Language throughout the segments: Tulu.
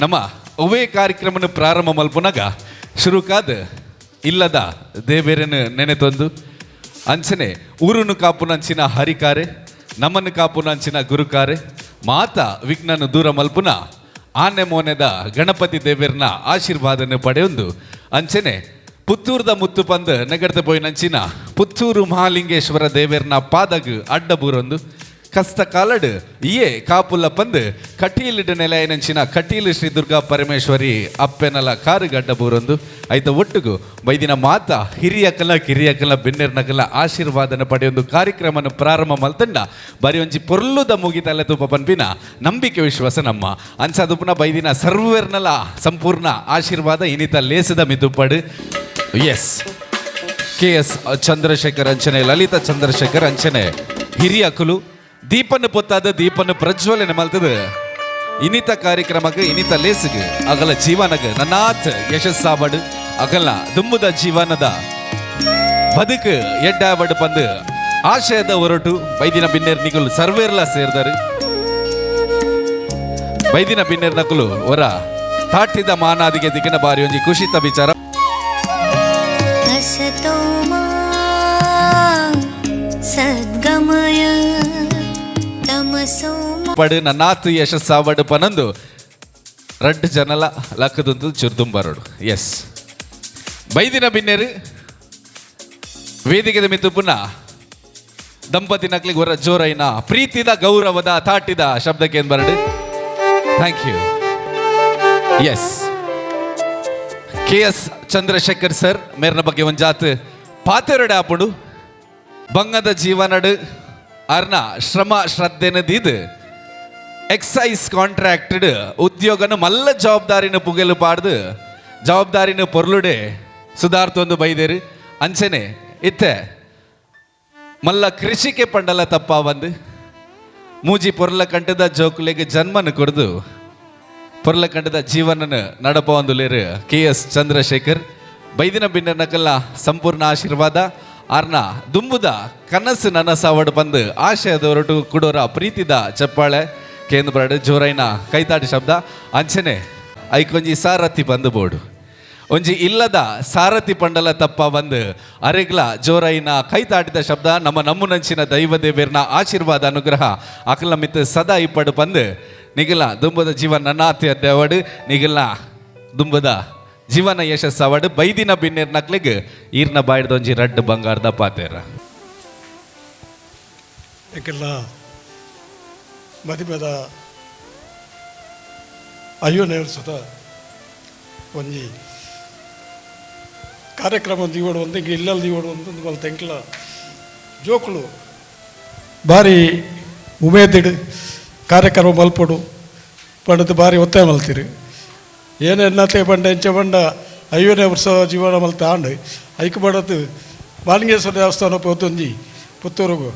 ನಮ್ಮ ಒವ್ವೇ ಕಾರ್ಯಕ್ರಮನ ಪ್ರಾರಂಭ ಮಲ್ಪುನಗ ಶುರುಕಾದ ಇಲ್ಲದ ದೇವೇರನ್ನು ನೆನೆತೊಂದು ಅಂಚನೆ ಊರುನು ಕಾಪುನಂಚಿನ ಹರಿಕಾರೆ, ನಮ್ಮನ್ನು ಕಾಪುನಂಚಿನ ಗುರುಕಾರೆ, ಮಾತ ವಿಘ್ನನು ದೂರ ಮಲ್ಪುನ ಆನೆ ಮೋನೆದ ಗಣಪತಿ ದೇವೇರ್ನ ಆಶೀರ್ವಾದನ ಪಡೆಯೊಂದು ಅಂಚನೆ ಪುತ್ತೂರ್ದ ಮುತ್ತು ಪಂದ್ ನೆಗಡ್ದ ಪೋಯಿನಂಚಿನ ಪುತ್ತೂರು ಮಹಾಲಿಂಗೇಶ್ವರ ದೇವೇರ್ನ ಪಾದಗ್ ಅಡ್ಡ ಬೂರೊಂದು ಕಸ್ತ ಕಾಲಡ್ ಇಯೇ ಕಾಪುಲ ಪಂದ್ ಕಟೀಲಿಡ್ ನೆಲೆಯನಂಚಿನ ಕಟೀಲು ಶ್ರೀ ದುರ್ಗಾ ಪರಮೇಶ್ವರಿ ಅಪ್ಪೆನಲ ಕಾರು ಗಡ್ಡ ಬೂರೊಂದು ಐತ ಒಟ್ಟುಗು ಬೈದಿನ ಮಾತ ಹಿರಿಯಕಲ ಕಿರಿಯಕಲ ಬಿನ್ನೆರ್ನಕಲ ಆಶೀರ್ವಾದನ ಪಡೆಯೊಂದು ಕಾರ್ಯಕ್ರಮನ ಪ್ರಾರಂಭ ಮಲ್ತಂಡ ಬರಿ ಒಂಜಿ ಪೊರ್ಲುದ ಮುಗಿತಲೆ ತೂಪ ಪನ್ಪಿನ ನಂಬಿಕೆ ವಿಶ್ವಾಸ ನಮ್ಮ. ಅಂಚಾದುಪುನ ಬೈದಿನ ಸರ್ವೆರ್ನಲ ಸಂಪೂರ್ಣ ಆಶೀರ್ವಾದ ಇನಿತ ಲೇಸದ ಮಿದುಪಡು. ಎಸ್, ಕೆ ಎಸ್ ಚಂದ್ರಶೇಖರ್ ಅಂಚನೆ ಲಲಿತಾ ಚಂದ್ರಶೇಖರ್ ಅಂಚನೆ ಹಿರಿಯಕುಲು ದೀಪನ್ನು ಪೊತ್ತಾದ ದೀಪನ್ನು ಪ್ರಜ್ವಲನೆ ಮಲ್ತದ ಇನಿತ ಕಾರ್ಯಕ್ರಮಕ್ಕೆ, ಇನಿತ ಲೇಸಿಗೆ ಅಗಲ ಜೀವನಗ ನನ್ನಾತ್ ಯಶಸ್ಸಾವಡು, ಅಗಲ ದುಂಬುದ ಜೀವನದ ಬದುಕು ಎಡ್ಡಾವಡು ಪಂದು ಆಶಯದ ಹೊರಟು ಬೈದಿನ ಬಿನ್ನೇರ್ ನಿಗುಲು ಸರ್ವೇರ್ಲ ಸೇರ್ದಾರು. ಬೈದಿನ ಬಿನ್ನೇರ್ ನಕುಲು ಹೊರ ತಾಟಿದ ಮಾನಾದಿಗೆ ದಿಕ್ಕಿನ ಬಾರಿ ಒಂಜಿ ಖುಷಿತ ವಿಚಾರ. असतो मा सद्गमय, तमसो मा ಪಡು ನನ್ನಾತ್ ಯಶಸ್ಸಾವಡು ಪನಂದು ರಡ್ಡು ಜನಲ ಲಕ್ಕದಂತು ಚುರ್ದುಂಬರೋಡು. ಎಸ್, ಬೈದಿನ ಬಿನ್ನೇರು ವೇದಿಕೆದ ಮಿತ್ತುಪುನ ದಂಪತಿ ನಕ್ಲಿಗೆ ಹೊರ ಜೋರೈನ ಪ್ರೀತಿದ ಗೌರವದ ತಾಟಿದ ಶಬ್ದಕ್ಕೆ ಏನ್ ಬರಡು. Thank U. S, K S Chandrashekhar sir ಮೇರ್ನ ಬಗ್ಗೆ ಒಂಜಾತ್ ಪಾತೆರಡೆ ಆಪುಂಡು. ಬಂಗದ ಜೀವನಡು ಅರ್ನ ಶ್ರಮ ಶ್ರದ್ಧೆನ ದೀದ್ ಎಕ್ಸೈಸ್ ಕಾಂಟ್ರಾಕ್ಟೆಡ್ ಉದ್ಯೋಗನ ಮಲ್ಲ ಜವಾಬ್ದಾರಿನ ಪುಗೆಲು ಪಾಡ್ದು ಜವಾಬ್ದಾರಿನ ಪೊರ್ಲುಡೆ ಸುಧಾರ್ತೊಂದು ಬೈದೇರು. ಅಂಚನೆ ಇತ್ತೆ ಮಲ್ಲ ಕೃಷಿಕೆ ಪಂಡಲ ತಪ್ಪ ಬಂದು ಮೂಜಿ ಪೊರ್ಲ ಕಂಠದ ಜೋಕುಲೆಗೆ ಜನ್ಮನ ಕೊಡ್ದು ಪೊರ್ಲ ಕಂಠದ ಜೀವನನ ನಡಪ ಒಂದುಲೇರು ಕೆ ಎಸ್ ಚಂದ್ರಶೇಖರ್. ಬೈದಿನ ಬಿನ್ನಕಲ್ಲ ಸಂಪೂರ್ಣ ಆಶೀರ್ವಾದ, ಆರ್ನ ದುಂಬುದ ಕನಸು ನನಸಾವಡು ಬಂದು ಆಶಯದ ಹೊರಟು ಕುಡೋರ ಪ್ರೀತಿದ ಚಪ್ಪಾಳೆ ಕೇಂದ್ರ ಬರಡು ಜೋರೈನ ಕೈತಾಟಿ ಶಬ್ದ. ಅಂಚನೆ ಐಕೊಂಜಿ ಸಾರಥಿ ಬಂದು ಬೋಡು, ಒಂಜಿ ಇಲ್ಲದ ಸಾರಥಿ ಪಂಡಲ ತಪ್ಪ ಬಂದು ಅರೆಗ್ಲ ಜೋರೈನ ಕೈತಾಟಿದ ಶಬ್ದ. ನಮ್ಮ ನಮ್ಮುನಂಚಿನ ದೈವ ದೇವೇರ್ನ ಆಶೀರ್ವಾದ ಅನುಗ್ರಹ ಅಕಲ ಮಿತ್ ಸದಾ ಇಪ್ಪಡು ಬಂದು ನಿಗಲ ದುಂಬದ ಜೀವನ ನನ್ನಾತಿ ದೇವಡು, ನಿಗಲ ದುಂಬದ ಜೀವನ ಯಶಸ್ಸಾವಡು. ಬೈದಿನ ಬಿನ್ನೇರ್ ನಕ್ಲಿಗ್ ಈರ್ನ ಬಾಯ್ದ ಒಂಜಿ ರಡ್ಡು ಬಂಗಾರದ ಪಾತೇರ. ಎಂಕೆಲ್ಲ ಮದಿಮೆದ 50ನೇ ವರ್ಷದ ಒಂಜಿ ಕಾರ್ಯಕ್ರಮ ದೀವಡು ಒಂದು ಇಂಕ ಇಲ್ಲಲ್ಲಿ ದೀವಡು ಒಂದು ಮಲ್ತ ಎಂಕ್ಲ ಜೋಕುಲು ಬಾರಿ ಉಮೇದಿಡು ಕಾರ್ಯಕ್ರಮ ಮಲ್ಪೊಡು ಪಂಡದು ಬಾರಿ ಒತ್ತಾಯ ಮಲ್ತಿರು. ಏನೆನ್ನತೆ ಪಂಡ ಎಂಚ ಪಂಡ 50ನೇ ವರ್ಷ ಜೀವನ ಮಲ್ತ ಆಂಡ್ ಐಕ್ ಬಡತು ಬಾಲಿಂಗೇಶ್ವರ ದೇವಸ್ಥಾನ ಪೋತೊಂಜಿ ಪುತ್ತೂರುಗು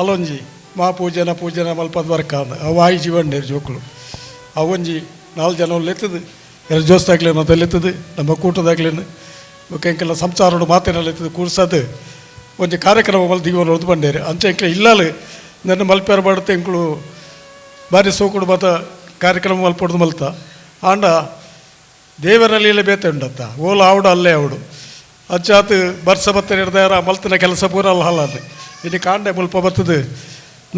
ಅಲ್ಲೊಂಜಿ ಮಹಾಪೂಜೆನ ಪೂಜೆನ ಮಲ್ಪದ ವರ್ಕ ಅವು ಆಯಿ ಜೀವನ ಜೋಕುಲು ಅವೊಂಜಿ ನಾಲ್ಕು ಜನ ಲೆತ್ತದು, ಎರಡು ಜೋಸ್ತಾಗ್ಲೇನು ಅಂತ ಲೆತ್ತದು, ನಮ್ಮ ಕೂಟದಾಗ್ಲೇನು ಬೊಕ್ಕ ಎಂಕೆಲ್ಲ ಸಂಸಾರಡು ಮಾತಿನಲ್ಲಿ ಎತ್ತದು ಕೂರ್ಸದು ಒಂಜಿ ಕಾರ್ಯಕ್ರಮ ಮಲ್ತ್ ದೀವೊಂದು ಹೊರತು ಬಂಡೇರು. ಅಂಚ ಎಂಕ್ಲೆ ಇಲ್ಲಲು ನನ್ನ ಮಲ್ಪೆರ ಬಡತೆ ಎಂಕುಲು ಬಾರಿ ಸೋಕುಡು ಮಾತ ಕಾರ್ಯಕ್ರಮ ಮಲ್ಪೊಡ್ದು ಮಲ್ತ. ಆಂಡ ದೇವರ ಲೀಲೆ ಬೇತೆ ಉಂಡತ್ತ, ಓಲು ಆವಡು ಅಲ್ಲೇ ಆವಡು. ಅಂಚಾತ್ ಬರ್ಸ ಬತ್ತ ಹಿಡ್ದಾರ ಮಲ್ತಿನ ಕೆಲಸ ಪೂರ ಅಲ್ಲ ಹಲ್ಲಾದ. ಇಲ್ಲಿ ಕಾಂಡೆ ಮುಲ್ಪ ಬತ್ತದು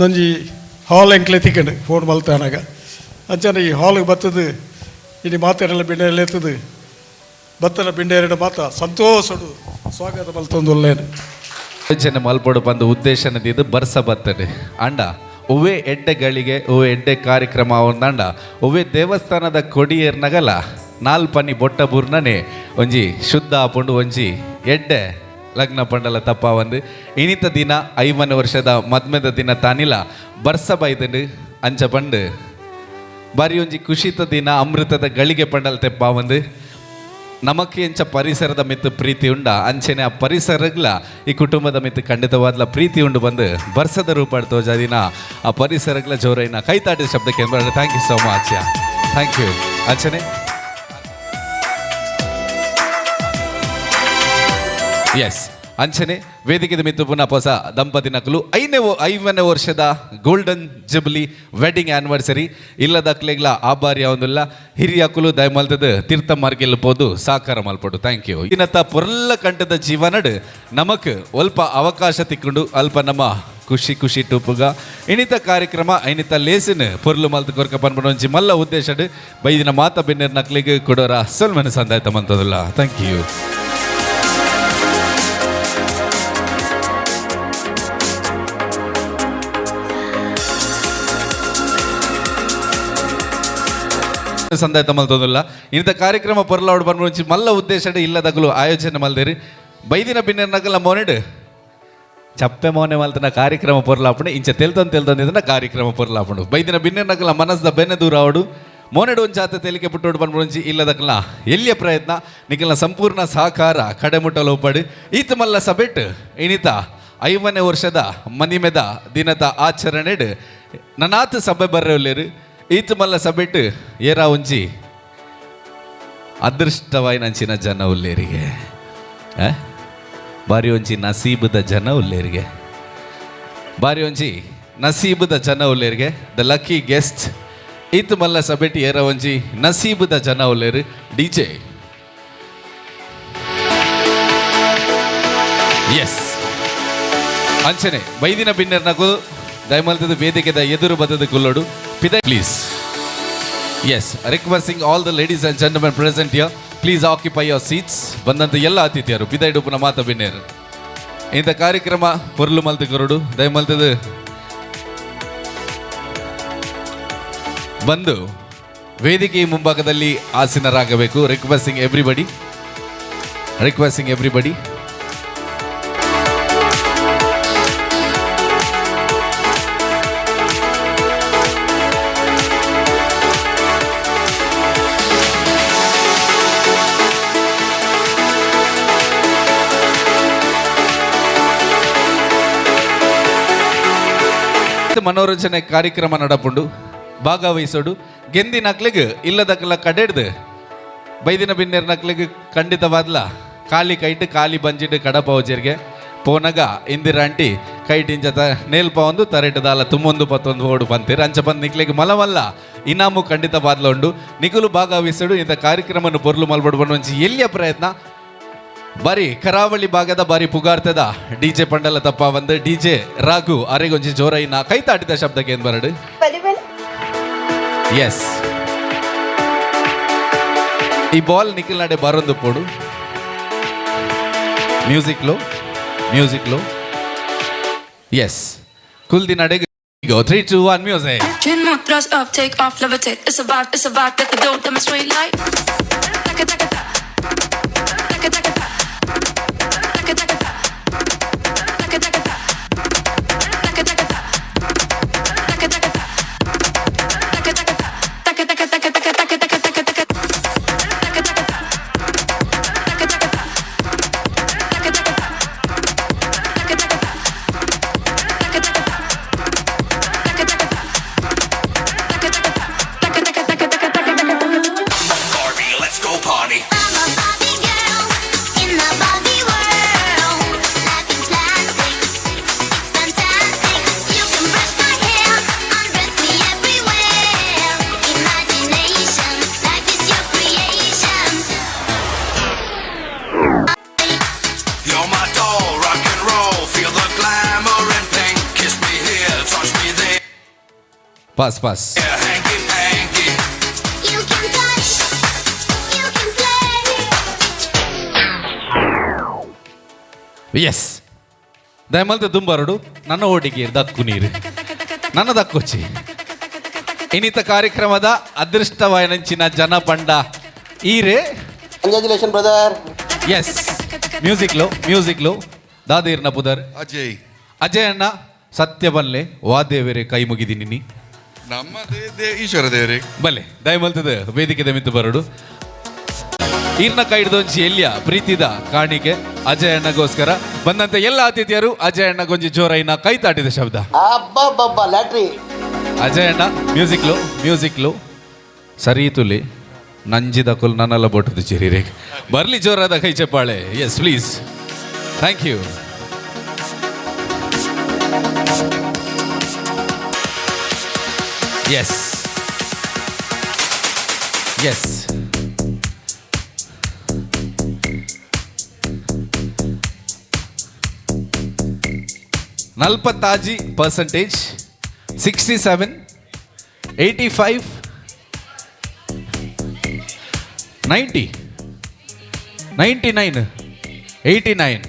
ನಂಜಿ ಹಾಲ್ ಎಂಕ್ಲೆ ತಿಕ್ಕಂಡು ಫೋನ್ ಮಲ್ತಾನಾಗ. ಅಂಚನೆ ಈ ಹಾಲಿಗೆ ಬತ್ತದು ಇಲ್ಲಿ ಮಾತೆರೆಲ್ಲ ಬಿಂಡೆಲ್ಲ ಎತ್ತದು ಬತ್ತನ ಬಿಂಡೆರಡು ಮಾತ ಸಂತೋಷಡು ಸ್ವಾಗತ ಮಲ್ತೊಂದು ಒಲ್ಲೇನು. ಯೋಜನೆ ಮಲ್ಪೊಡು ಬಂದು ಉದ್ದೇಶನ ಇದು ಬರ್ಸ ಬರ್ತದೆ. ಅಂಡ ಒವ್ವೆ ಎಡ್ಡೆಗಳಿಗೆ, ಒವ್ವೆ ಎಡ್ಡೆ ಕಾರ್ಯಕ್ರಮ ಒಂದಂಡ ಒವ್ವೆ ದೇವಸ್ಥಾನದ ಕೊಡಿಯೇರ್ನಗಲ ನಾಲ್ಪನಿ ಬೊಟ್ಟ ಬೂರ್ನನೆ ಒಂಜಿ ಶುದ್ಧ ಆಪುಂಡು, ಒಂಜಿ ಎಡ್ಡೆ ಲಗ್ನ ಪಂಡಲ ತಪ್ಪ ಒಂದು. ಇನಿತ ದಿನ 50 ವರ್ಷದ ಮದ್ಮೆದ ದಿನ ತಾನಿಲ ಬರ್ಸ ಬೈದಂಡು. ಅಂಚ ಪಂಡು ಬಾರಿ ಒಂಜಿ ಖುಷಿತ ದಿನ, ಅಮೃತದ ಗಳಿಗೆ ಪಂಡಲ್ ತೆಪ್ಪ ಒಂದು. ನಮಕ್ಕೆ ಎಂಚ ಪರಿಸರದ ಮಿತ್ತು ಪ್ರೀತಿ ಉಂಡ ಅಂಚೆನೆ ಆ ಪರಿಸರಗ್ಲ ಈ ಕುಟುಂಬದ ಮಿತ್ತು ಖಂಡಿತವಾದ್ಲ ಪ್ರೀತಿ ಉಂಡು ಬಂದು ಬರ್ಸದ ರೂಪ ತೋಜಾದಿನ ಆ ಪರಿಸರಗ್ಲ ಜೋರೈನ ಕೈತಾಟಿದ ಶಬ್ದಕ್ಕೆ. Thank you so much, yeah, thank you. ಅಂಚನೆ ಎಸ್. ಅಂಚನೆ ವೇದಿಕೆದ ಮಿತ್ತು ಪುನಃ ಹೊಸ ದಂಪತಿ ನಕಲು 50ನೇ ವರ್ಷದ ಗೋಲ್ಡನ್ ಜುಬ್ಲಿ ವೆಡ್ಡಿಂಗ್ ಆನಿವರ್ಸರಿ ಇಲ್ಲದಕ್ಲೆಗ್ಲ ಆಬಾರಿ ಯಾವೊಂದಿಲ್ಲ ಹಿರಿಯಕುಲು ದಯಮಲ್ತದ ತೀರ್ಥ ಮಾರ್ಗೆಲ್ ಪೋದು ಸಾಕಾರ ಮಲ್ಪಡು. Thank you. ಇನ್ನತ್ತ ಪೊರ್ಲ ಕಂಠದ ಜೀವನಡ್ ನಮಕ್ ಅಲ್ಪ ಅವಕಾಶ ತಿಕ್ಕೊಂಡು ಅಲ್ಪ ನಮ್ಮ ಖುಷಿ ಖುಷಿ ಟೂಪುಗ ಇನಿತ ಕಾರ್ಯಕ್ರಮ ಇನಿತ ಲೇಸಿನ ಪೊರ್ಲು ಮಲ್ತ್ ಕೊರ್ಕ ಪನ್ಪುನ ಒಂಜಿ ಮಲ್ಲ ಉದ್ದೇಶಡ್ ಬೈದಿನ ಮಾತ ಬೆನ್ನೆರ್ ನಕ್ಲಿಗ್ ಕೊಡೋರ ಸೊಲ್ಮೆನ ಸಂದಾಯ್ತ ಮಂತದಲ್ಲ. Thank you. ಸಂದಾಯ್ತ ಮಲ್ತದಲ್ಲ ಇಂಥ ಕಾರ್ಯಕ್ರಮ ಪೊರ್ಲಾವಡ್ ಪನ್ಪುನ ಒಂಜಿ ಮಲ್ಲ ಉದ್ದೇಶಡ್ ಇಲ್ಲದಗಲು ಆಯೋಜನೆ ಮಲ್ದೇರಿ ಬೈದಿನ ಬಿನ್ನೆರ್ ನಕಲ ಮೋನೆಡ್ ಚಪ್ಪೆ ಮೌನೆ ಮಲ್ತನ ಕಾರ್ಯಕ್ರಮ ಪೊರ್ಲಾಪುಂಡು ಇಂಚ ತೆಲ್ತೊಂದು ತೆಲ್ತೊಂದು ಇದನ್ನ ಕಾರ್ಯಕ್ರಮ ಪೊರ್ಲಾಪುಂಡು ಬೈದಿನ ಬಿನ್ನೆರ್ ನಕಲ ಮನಸ್ದ ಬೆನ್ನೆ ದೂರ ಆವಡು ಮೋನೆಡು ಒಂಚಾತ ತೇಲಿಕೆ ಪುಟ್ಟೋಡು ಪನ್ಪುಂಚಿ ಇಲ್ಲದಕಲ ಎಲ್ಲಿಯ ಪ್ರಯತ್ನ ನಿಖಲ್ನ ಸಂಪೂರ್ಣ ಸಹಕಾರ ಕಡೆಮುಟ್ಟಲು ಒಪ್ಪಡು ಈತ ಮಲ್ಲ ಸಬೆಟ್ ಇನಿತ 50ನೇ ವರ್ಷದ ಮನಿಮೆದ ದಿನದ ಆಚರಣೆಡ್ ನನಾತ್ ಸಭೆ ಬರ್ರೆಲ್ಲೇರು ಈತ ಮಲ್ಲ ಸಬೆಟ್ ಏರಾ ಒಂಜಿ ಅದೃಷ್ಟವಾಯಿನಂಚಿನ ಜನ ಉಲ್ಲೇರಿಗೆ ಬಾರಿ ಒಂಜಿ ನಸೀಬದ ಜನ ಉಲ್ಲೇರಿಗೆ ಬಾರಿ ಒಂಜಿ ನಸೀಬದ ಜನ ಉಲ್ಲೇರಿಗೆ the lucky guest ಈತ ಮಲ್ಲ ಸಬೆಟ್ ಏರ ಒಂಜಿ ನಸೀಬದ ಜನ ಉಲ್ಲೇರು ಡಿಜೆ ಎಸ್ ಅಂಚನೆ ಬೈದಿನ ಬಿನ್ನೆರ್ನಗು ದಯಮಲ್ತದ ವೇದಿಕೆದ ಎದುರು ಬದದ ಕುಲ್ಲೋಡು ಪಿದ please. Yes, requesting all the ladies and gentlemen present here, please occupy your seats. ಬಂದಂತ ಎಲ್ಲ ಅತಿಥಿಯರು ಪಿದೈಡುಪುನ ಮಾತ ಬಿನ್ನೇರು ಇಂಥ ಕಾರ್ಯಕ್ರಮ ಪೊರ್ಲು ಮಲ್ತು ಕೊರಡು ದಯಮಲ್ತದ ಬಂದು ವೇದಿಕೆ ಮುಂಭಾಗದಲ್ಲಿ ಆಸೀನರಾಗಬೇಕು. Requesting everybody, requesting everybody. ಮನೋರಂಜನೆ ಕಾರ್ಯಕ್ರಮ ನಡಪುಂಡು ಭಾಗವಹಿಸೋಡು ಗೆಂದಿ ನಕ್ಲಿಗ್ ಇಲ್ಲದಕ್ಲ ಕಡೆಡ್ದು ಬೈದಿನ ಬಿನ್ನೆರ್ ನಕ್ಲಿಗ್ ಖಂಡಿತವಾದ್ಲ ಖಾಲಿ ಕೈಟ್ ಖಾಲಿ ಬಂಜಿಡ್ ಕಡಪ ಪೋನಗ ಇಂದಿರಾ ಆಂಟಿ ಕೈಟ್ ಇಂಚ ನೇಲ್ಪ ಒಂದು ತರೆಟು ದಾಲ ತುಮ್ಮೊಂದು ಪತ್ತೊಂದು ಓಡು ಪಂತೀರ್ ಅಂಚ ಬಂದು ನಿಕ್ಲಿಗ್ ಮಲವಲ್ಲ ಇನಾಮು ಖಂಡಿತವಾದ್ಲ ಉಂಡು ನಿಕುಲು ಭಾಗವಹಿಸೋಡು ಇಂಥ ಕಾರ್ಯಕ್ರಮವನ್ನು ಪೊರ್ಲು ಮಲ್ಬಡು ಒಂಜಿ ಎಲ್ಲಿಯ ಪ್ರಯತ್ನ ಬಾರಿ ಕರಾವಳಿ ಭಾಗದ ಬಾರಿ ಪುಗಾರ್ತದ ಡಿಜೆ ಪಂಡಲ ತಪ್ಪ ಒಂದು ಡಿಜೆ ರಾಘು ಅರೆಗೊಂಜಿ ಜೋರೈನ ಕೈತಾಟಿದ ಶಬ್ದಕ್ಕೆ ಏನ್ ಬರಡು. ಎಸ್, ಈ ಬಾಲ್ ನಿಖಿಲ್ ನಡೆ ಬರೊಂದು ಪೋಡು. ಮ್ಯೂಸಿಕ್ ಲೋ, ಮ್ಯೂಸಿಕ್ ಲೋ. ಎಸ್, ಕುಲ್ದಿ ನಡೆಗೆ 3 2 1 music. Chin more, thrust up, take off, levitate. It's a vibe, it's a vibe that the don't demonstrate like. Taka taka ta. Taka taka ta. Taka taka ta. Taka taka ta. Taka taka ta. Taka taka ta. Taka taka ta. Taka taka taka taka taka taka taka taka. Taka taka ta. Taka taka ta. Taka taka ta. Taka taka ta. Taka taka ta. Taka taka ta. Taka taka ta. Taka taka taka taka taka taka taka. Barbie, let's go party. I'm a Barbie girl in the Barbie world. Life in plastic, it's fantastic. You can brush my hair, undress me everywhere. Imagination, life is your creation. You're my doll, rock and roll. Feel the glamour and pink. Kiss me here, touch me there. Pass pass. Hanky panky. You can touch, you can play. S, ದಯಮಲ್ತ ದುಂಬರಡು ನನ್ನ ಓಟಿಗೆ ದಕ್ಕು ನೀರು ನನ್ನ ದಕ್ಕೊಚ್ಚಿ. ಇನ್ನಿತ ಕಾರ್ಯಕ್ರಮದ ಅದೃಷ್ಟವಾಯನಂಚಿನ ಜನ ಪಂಡ ಈರೆ. Congratulation brother. S, music low, music low. ದಾದೀರ್ನ ಪುದರ್? ಅಜಯ್. ಅಜಯ್ ಅಣ್ಣ, ಸತ್ಯ ಬಲ್ಲೆ ವಾದೇವರೇ ಕೈ ಮುಗಿದಿನಿ. ನಮ್ಮ ಈಶ್ವರ ದೇವರೇ. ಬಲ್ಲೆ, ದಯಮಲ್ತದ ವೇದಿಕೆ ಮಿತ್ತು ಬರಡು. ಈರ್ನ ಕೈಡ್ದೊಂಜಿ ಎಲ್ಲಿಯ ಪ್ರೀತಿದ ಕಾಣಿಕೆ ಅಜಯ್ ಅಣ್ಣಗೋಸ್ಕರ. ಬಂದಂತ ಎಲ್ಲ ಅತಿಥಿಯರು ಅಜಯ್ ಅಣ್ಣಗೊಂಜಿ ಜೋರೈನ ಕೈ ತಾಟಿದ ಶಬ್ದ. ಅಬ್ಬಬ್ಬಬ್ಬ, ಲ್ಯಾಟ್ರಿ. ಅಜಯ್ ಅಣ್ಣ, ಮ್ಯೂಸಿಕ್ ಲೋ, ಮ್ಯೂಸಿಕ್ ಲೋ. ಸರಿ ತುಲಿ ನಂಜಿದ ಕುಲ್ ನನ್ನೆಲ್ಲ ಬೊಟ್ಟದು ಚಿರಿರೆ ಬರ್ಲಿ ಜೋರಾದ ಕೈ ಚಪ್ಪಾಳೆ. Yes please. Thank you. Yes yes, 46%, 67, 85, 90, 99, 89,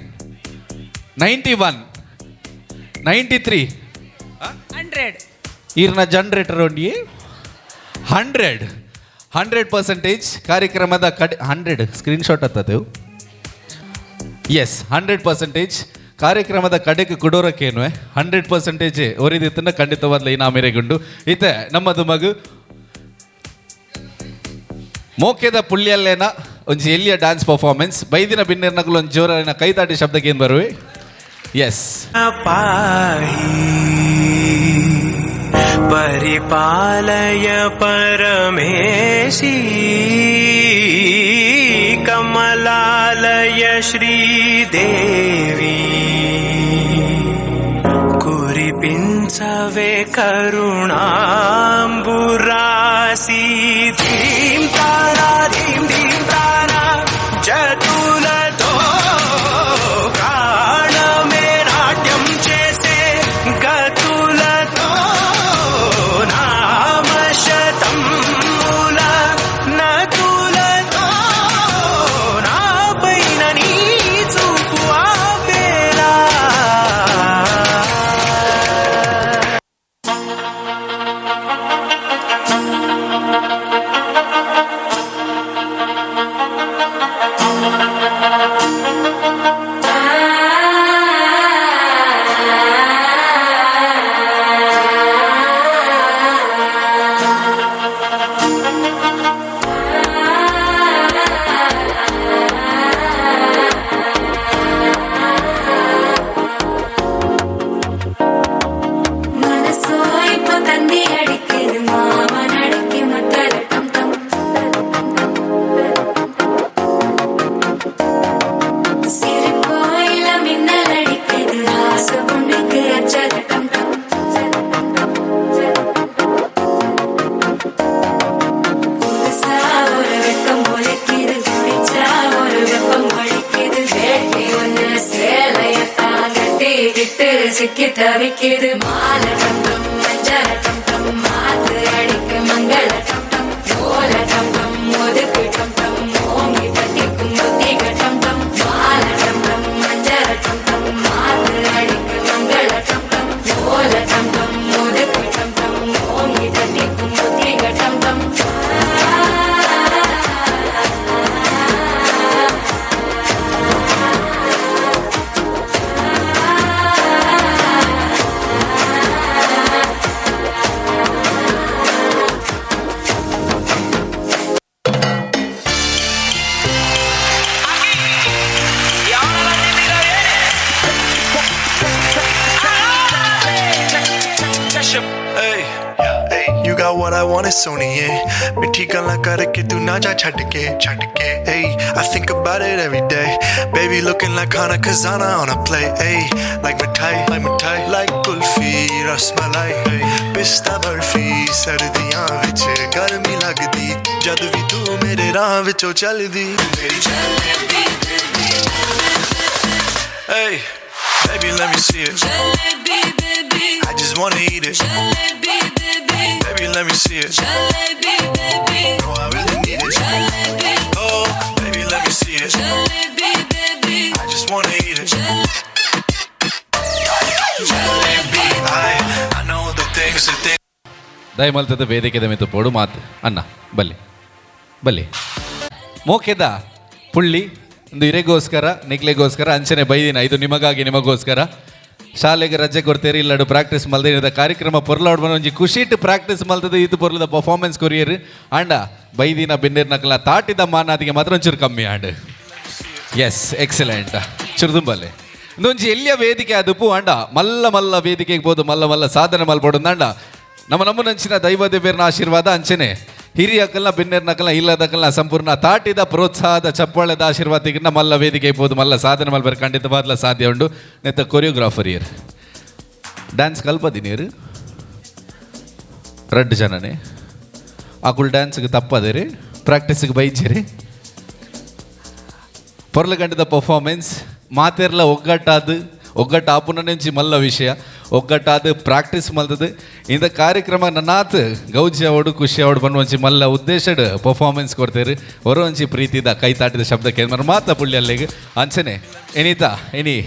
91, 93, 100. ಈರ್ನ generator ಒಂಡಿ 100, 100% ಕಾರ್ಯಕ್ರಮದ ಕಡೆ 100 ಸ್ಕ್ರೀನ್ಶಾಟ್ ಹತ್ತದೆವು. ಎಸ್, 100% ಕಾರ್ಯಕ್ರಮದ ಕಡೆಗೆ ಕೊಡೋರಕ್ಕೇನು 100% ಒರಿದಿತ್ತನ್ನ ಖಂಡಿತವಾದ್ಲ ಈ ನಾಮೆರೆಗುಂಡು. ಇತ್ತೆ ನಮ್ಮದು ಮಗು ಮೋಕೆದ ಪುಳ್ಳಿಯಲ್ಲೇನ ಒಂಜಿ ಎಲ್ಲಿಯ ಡ್ಯಾನ್ಸ್ ಪರ್ಫಾರ್ಮೆನ್ಸ್ ಬೈದಿನ ಬಿನ್ನೆರ್ನಗುಲು ಒಂಜಿ ಜೋರಾಯಿನ ಕೈತಾಟಿ ಶಬ್ದಕ್ಕೆ ಏನು ಬರುವೆ. ಎಸ್. ಪಾಹಿ ಪರಿಪಾಲಯ ಪರಮೇಶಿ ಕಮಲಾಲಯ ಶ್ರೀದೇವಿ ಕುರಿಪಿಂಚವೆ ಕರುಣಾಂಬುರಾಸಿ ಧೀಂ ತಾರಾ ಧೀಂ ಧೀಂ ತಾರಾ ಜತುಲతో ప్రాణమే నాట్యం చేసే గతులతో నామశతముల నతులతో నాపైన నీ చూపు ఆపేలా. மனசோ இப்ப தந்தி அடிக்குது மாமன் அடிக்கு மத்தல டம் டம். சிரிப்போ இல்ல மின்னல் அடிக்குது ஆசை பொண்ணுக்கு அச்சல டம் டம். புதுசா ஒரு வெக்கம் ஒலிக்குது குடிச்சா ஒரு வெப்பம் வலிக்குது வேட்டி ஒண்ணு சேலையத்தான் கட்டி விட்டு சிக்கி தவிக்குது மாலை டம் டம் மஞ்சள டம் டம் மாத்து அடிக்கு மங்கள டம் டம் ஓல டம் டம் ஒதுக்கு டம் டம் ஓங்கி தட்டிக்கும் புத்திக டம் டம் மாலை டம் டம் மஞ்சள டம் டம் மாத்து அடிக்கு மங்கள டம் டம் ஓல டம் டம் ஒதுக்கு டம் டம் ஓங்கி தட்டிக்கும் புத்திக டம் டம். Hey, hey, you got what I want, it's ਸੋਹਣੀਏ ਮਿੱਠੀ ਗੱਲਾਂ ਕਰਕੇ ਤੂੰ ਨਾ ਜਾ ਛੱਡ ਕੇ ਛੱਡ ਕੇ. Hey, I think about it every day. Baby looking like Hana Khazana on a play. Hey, like mithai, like mithai, like kulfi, rasmalai, hey, ਪਿਸਤਾ ਬਰਫੀ. ਸਰਦੀਆਂ ਵਿੱਚ ਗਰਮੀ ਲੱਗਦੀ ਜਦ ਵੀ ਤੂੰ ਮੇਰੇ ਰਾਹ ਵਿੱਚੋਂ ਚੱਲਦੀ ਮੇਰੀ. Hey, baby, let me see it. I just wanna eat it. Baby, let me see it. No, I really need it. Oh, baby, let me see it. I just wanna eat it. I know the things that they ದಯಮಲ್ತದ ವೇದಿಕೆದ ಮಿತ್ತು ಪೋಡು ಮಾತು ಅಣ್ಣ ಬಲ್ಲಿ ಬಲ್ಲಿ ಮೋಕೆದ ಪುಳ್ಳಿ ಒಂದು ಇರೆಗೋಸ್ಕರ ನಿಕ್ಲೆಗೋಸ್ಕರ ಅಂಚನೆ ಬೈದಿನ ಇದು ನಿಮಗಾಗಿ ನಿಮಗೋಸ್ಕರ. ಶಾಲೆಗೆ ರಜೆ ಕೊಡ್ತೀರಿ ಇಲ್ಲಡು ಪ್ರಾಕ್ಟೀಸ್ ಮಲ್ದಿನ ಕಾರ್ಯಕ್ರಮ ಪೊರ್ಲಾಡ್ ಒಂಜಿ ಖುಷಿಟ್ ಪ್ರಾಕ್ಟೀಸ್ ಮಲ್ತದ ಇದು ಪೊರ್ಲದ ಪರ್ಫಾರ್ಮೆನ್ಸ್ ಕೊರಿಯರ್ ಅಂಡ ಬೈದಿನ ಬೆನ್ನಿರ್ ನಕಲ ತಾಟಿದ ಮಾನಾದಿಗೆ ಮಾತ್ರ ಒಂಚೂರು ಕಮ್ಮಿ and. S, excellent. ಚುರುದುಂಬಲ್ಲೆ ಒಂಜಿ ಎಲ್ಲಿಯ ವೇದಿಕೆ ಅದುಪು ಅಂಡ ಮಲ್ಲ ಮಲ್ಲ ವೇದಿಕೆಗೆ ಬೋದು ಮಲ್ಲ ಮಲ್ಲ ಸಾಧನೆ ಮಲ್ಪೊಡು ಅಂಡ ನಮ್ಮ ನಮ್ಮ ನಂಚಿನ ದೈವ ದೇವೇರ್ನ ಆಶೀರ್ವಾದ ಅಂಚನೆ. ಹಿರಿಯಕಲ್ನ ಬಿನ್ನೆರ್ನಕಲ್ನ ಇಲ್ಲದಕಲ್ನ ಸಂಪೂರ್ಣ ತಾಟಿದ ಪ್ರೋತ್ಸಾಹದ ಚಪ್ಪಾಳೆದ ಆಶೀರ್ವಾದಿಗಿನ್ನ ಮಲ್ಲ ವೇದಿಕೆ ಇಪ್ಪೋದು ಮಲ್ಲ ಸಾಧನೆ ಮಲ್ಪರೆ ಖಂಡಿತವಾದ್ಲ ಸಾಧ್ಯ ಉಂಡು. ನೆತ್ತ ಕೊರಿಯೋಗ್ರಾಫರ್ ಇಯರ್ ಡ್ಯಾನ್ಸ್ ಕಲ್ಪದಿನೀರು ರಡ್ಡು ಜನನೇ ಅಕುಲ್ ಡ್ಯಾನ್ಸ್ಗೆ ತಪ್ಪದಿರಿ, ಪ್ರಾಕ್ಟೀಸ್ಗೆ ಬೈಜಿರಿ. ಪೊರ್ಲಗಂಡದ ಪರ್ಫಾರ್ಮೆನ್ಸ್ ಮಾತೆರ್ಲ ಒಗ್ಗಟ್ಟಾದ ಒಗ್ಗಟ್ಟು ಆಪುನನೆಂಚಿ ಮಲ್ಲ ವಿಷಯ ಒಗ್ಗಟ್ಟಾದ ಪ್ರಾಕ್ಟೀಸ್ ಮಲ್ತದು. ಇಂದ ಕಾರ್ಯಕ್ರಮ ನನ್ನಾತ್ ಗೌಜಿ ಅವಡು ಖುಷಿ ಅವಡು ಬನ್ವಂಚಿ ಮಲ್ಲ ಉದ್ದೇಶಡ್ ಪರ್ಫಾರ್ಮೆನ್ಸ್ ಕೊಡ್ತೇರು. ಹೊರವಂಚಿ ಪ್ರೀತಿದ ಕೈ ತಾಟಿದ ಶಬ್ದಕ್ಕೆ ಮಾತ ಪುಳ್ಳಿ ಅಂಚನೆ ಎನಿತಾ ಎನಿ